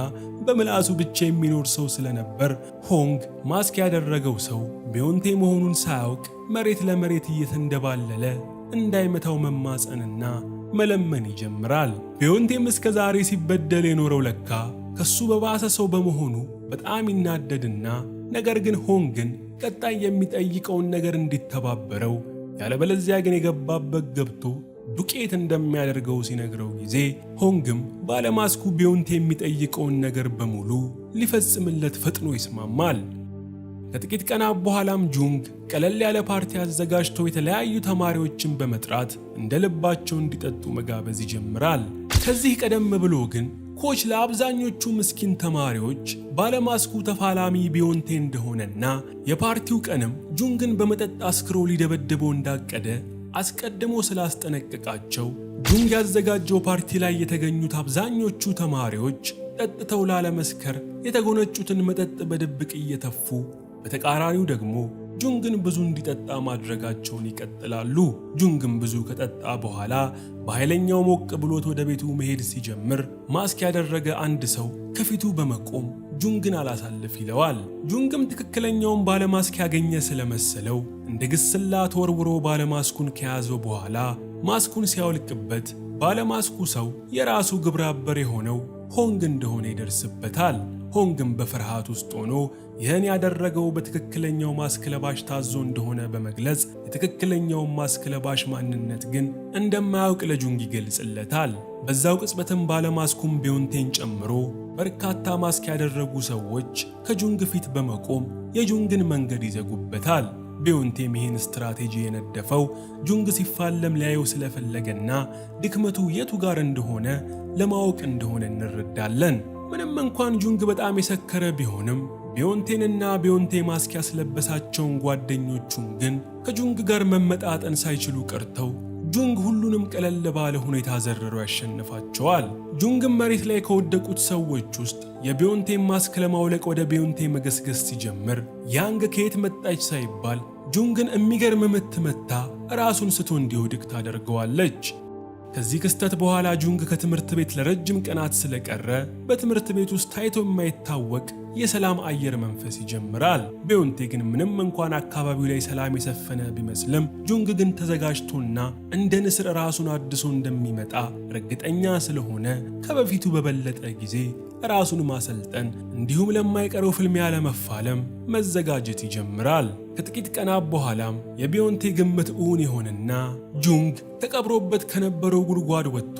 በምላሱ ብቻ የሚኖር ሰው ስለነበር ሆንግ ማስክ ያደረገው ሰው ቢዮንቴ መሆኑን ሳያውቅ መሬት ለመሬት እየተንደባለለ እንዳይመታው መማፀንና መለመን ይጀምራል። ቢዮንቴም እስከ ዛሬ ሲበደል የኖረው ለካ ከሱ በባሰ ሰው በመሆኑ በጣም ይናደድና ነገር ግን ሆንግን ቀጣይ የሚጠይቀውን ነገር እንዲተባበረው ያለበለዚያ ግን የገባበት ገብቶ ዱቄት እንደሚያደርገው ሲነግረው ጊዜ ሆንግም ባለማስኩ ቢዮንቴ የሚጠይቀውን ነገር በሙሉ ሊፈጽምለት ፈጥኖ ይስማማል። ከጥቂት ቀናት በኋላም ጁንግ ቀለል ያለ ፓርቲ አዘጋጅቶ የተለያዩ ተማሪዎችን በመጥራት እንደ ልባቸው እንዲጠጡ መጋበዝ ይጀምራል። ከዚህ ቀደም ብሎ ግን ኮች ለአብዛኞቹ ምስኪን ተማሪዎች ባለማስኩ ተፋላሚ ቢዮንቴ እንደሆነና የፓርቲው ቀንም ጁንግን በመጠጥ አስክሮ ሊደበድበው እንዳቀደ አስቀድሞ ስላስጠነቀቃቸው ጁንግ ያዘጋጀው ፓርቲ ላይ የተገኙት አብዛኞቹ ተማሪዎች ጠጥተው ላለመስከር የተጎነጩትን መጠጥ በድብቅ እየተፉ በተቃራኒው ደግሞ ጁንግን ብዙ እንዲጠጣ ማድረጋቸውን ይቀጥላሉ። ጁንግን ብዙ ከጠጣ በኋላ በኃይለኛው ሞቅ ብሎት ወደ ቤቱ መሄድ ሲጀምር ማስክ ያደረገ አንድ ሰው ከፊቱ በመቆም ጁንግን አላሳልፍ ይለዋል። ጁንግም ትክክለኛውን ባለማስክ ያገኘ ስለመሰለው እንደ ግስላ ተወርውሮ ባለማስኩን ከያዘው በኋላ ማስኩን ሲያወልቅበት ባለማስኩ ሰው የራሱ ግብረ አበር የሆነው ሆንግ እንደሆነ ይደርስበታል። ሆንግም በፍርሃት ውስጥ ሆኖ ይህን ያደረገው በትክክለኛው ማስክ ለባሽ ታዞ እንደሆነ በመግለጽ የትክክለኛውን ማስክ ለባሽ ማንነት ግን እንደማያውቅ ለጁንግ ይገልጽለታል። በዛው ቅጽበትም ባለማስኩም ቢዮንቴን ጨምሮ በርካታ ማስክ ያደረጉ ሰዎች ከጁንግ ፊት በመቆም የጁንግን መንገድ ይዘጉበታል። ቢዮንቴም ይህን ስትራቴጂ የነደፈው ጁንግ ሲፋለም ሊያየው ስለፈለገና ድክመቱ የቱ ጋር እንደሆነ ለማወቅ እንደሆነ እንረዳለን። ምንም እንኳን ጁንግ በጣም የሰከረ ቢሆንም ቢዮንቴንና ቢዮንቴ ማስክ ያስለበሳቸውን ጓደኞቹን ግን ከጁንግ ጋር መመጣጠን ሳይችሉ ቀርተው ጁንግ ሁሉንም ቀለል ባለ ሁኔታ ዘርሮ ያሸንፋቸዋል። ጁንግም መሬት ላይ ከወደቁት ሰዎች ውስጥ የቢዮንቴን ማስክ ለማውለቅ ወደ ቢዮንቴ መገስገስ ሲጀምር ያንግ ከየት መጣች ሳይባል ጁንግን የሚገርም ምት መታ ራሱን ስቶ እንዲወድቅ ታደርገዋለች። ከዚህ ክስተት በኋላ ጁንግ ከትምህርት ቤት ለረጅም ቀናት ስለቀረ በትምህርት ቤት ውስጥ ታይቶ የማይታወቅ የሰላም አየር መንፈስ ይጀምራል። ቢዮንቴ ግን ምንም እንኳን አካባቢው ላይ ሰላም የሰፈነ ቢመስልም ጁንግ ግን ተዘጋጅቶና እንደ ንስር ራሱን አድሶ እንደሚመጣ እርግጠኛ ስለሆነ ከበፊቱ በበለጠ ጊዜ ራሱን ማሰልጠን እንዲሁም ለማይቀረው ፍልሚያ ለመፋለም መዘጋጀት ይጀምራል። ከጥቂት ቀናት በኋላም የቢዮንቴ ግምት እውን ይሆንና ጁንግ ተቀብሮበት ከነበረው ጉድጓድ ወጥቶ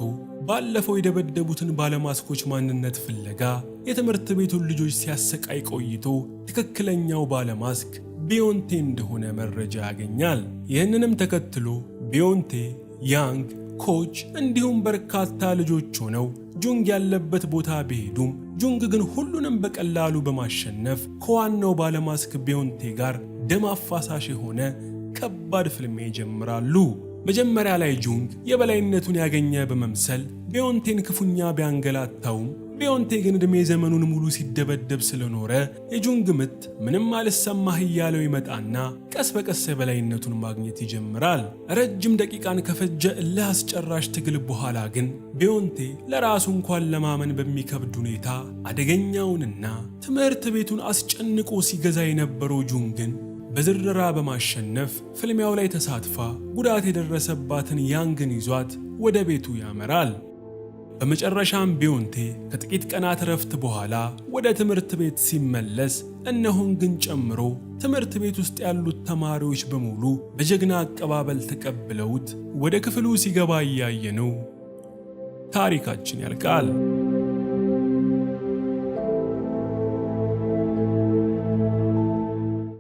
ባለፈው የደበደቡትን ባለማስኮች ማንነት ፍለጋ የትምህርት ቤቱን ልጆች ሲያሰቃይ ቆይቶ ትክክለኛው ባለማስክ ቢዮንቴ እንደሆነ መረጃ ያገኛል። ይህንንም ተከትሎ ቢዮንቴ፣ ያንግ፣ coach እንዲሁም በርካታ ልጆች ሆነው ጁንግ ያለበት ቦታ ቢሄዱም ጁንግ ግን ሁሉንም በቀላሉ በማሸነፍ ከዋናው ባለማስክ ቢዮንቴ ጋር ደም አፋሳሽ የሆነ ከባድ ፍልሚያ ይጀምራሉ። መጀመሪያ ላይ ጁንግ የበላይነቱን ያገኘ በመምሰል ቢዮንቴን ክፉኛ ቢያንገላታውም ቢዮንቴ ግን ዕድሜ ዘመኑን ሙሉ ሲደበደብ ስለኖረ የጁንግ ምት ምንም አልሰማህ እያለው ይመጣና ቀስ በቀስ የበላይነቱን ማግኘት ይጀምራል። ረጅም ደቂቃን ከፈጀ እልህ አስጨራሽ ትግል በኋላ ግን ቢዮንቴ ለራሱ እንኳን ለማመን በሚከብድ ሁኔታ አደገኛውንና ትምህርት ቤቱን አስጨንቆ ሲገዛ የነበረው ጁንግን በዝረራ በማሸነፍ ፍልሚያው ላይ ተሳትፋ ጉዳት የደረሰባትን ያንግን ይዟት ወደ ቤቱ ያመራል። በመጨረሻም ቢዮንቴ ከጥቂት ቀናት ረፍት በኋላ ወደ ትምህርት ቤት ሲመለስ እነሆንግን ጨምሮ ትምህርት ቤት ውስጥ ያሉት ተማሪዎች በሙሉ በጀግና አቀባበል ተቀብለውት ወደ ክፍሉ ሲገባ እያየነው ታሪካችን ያልቃል።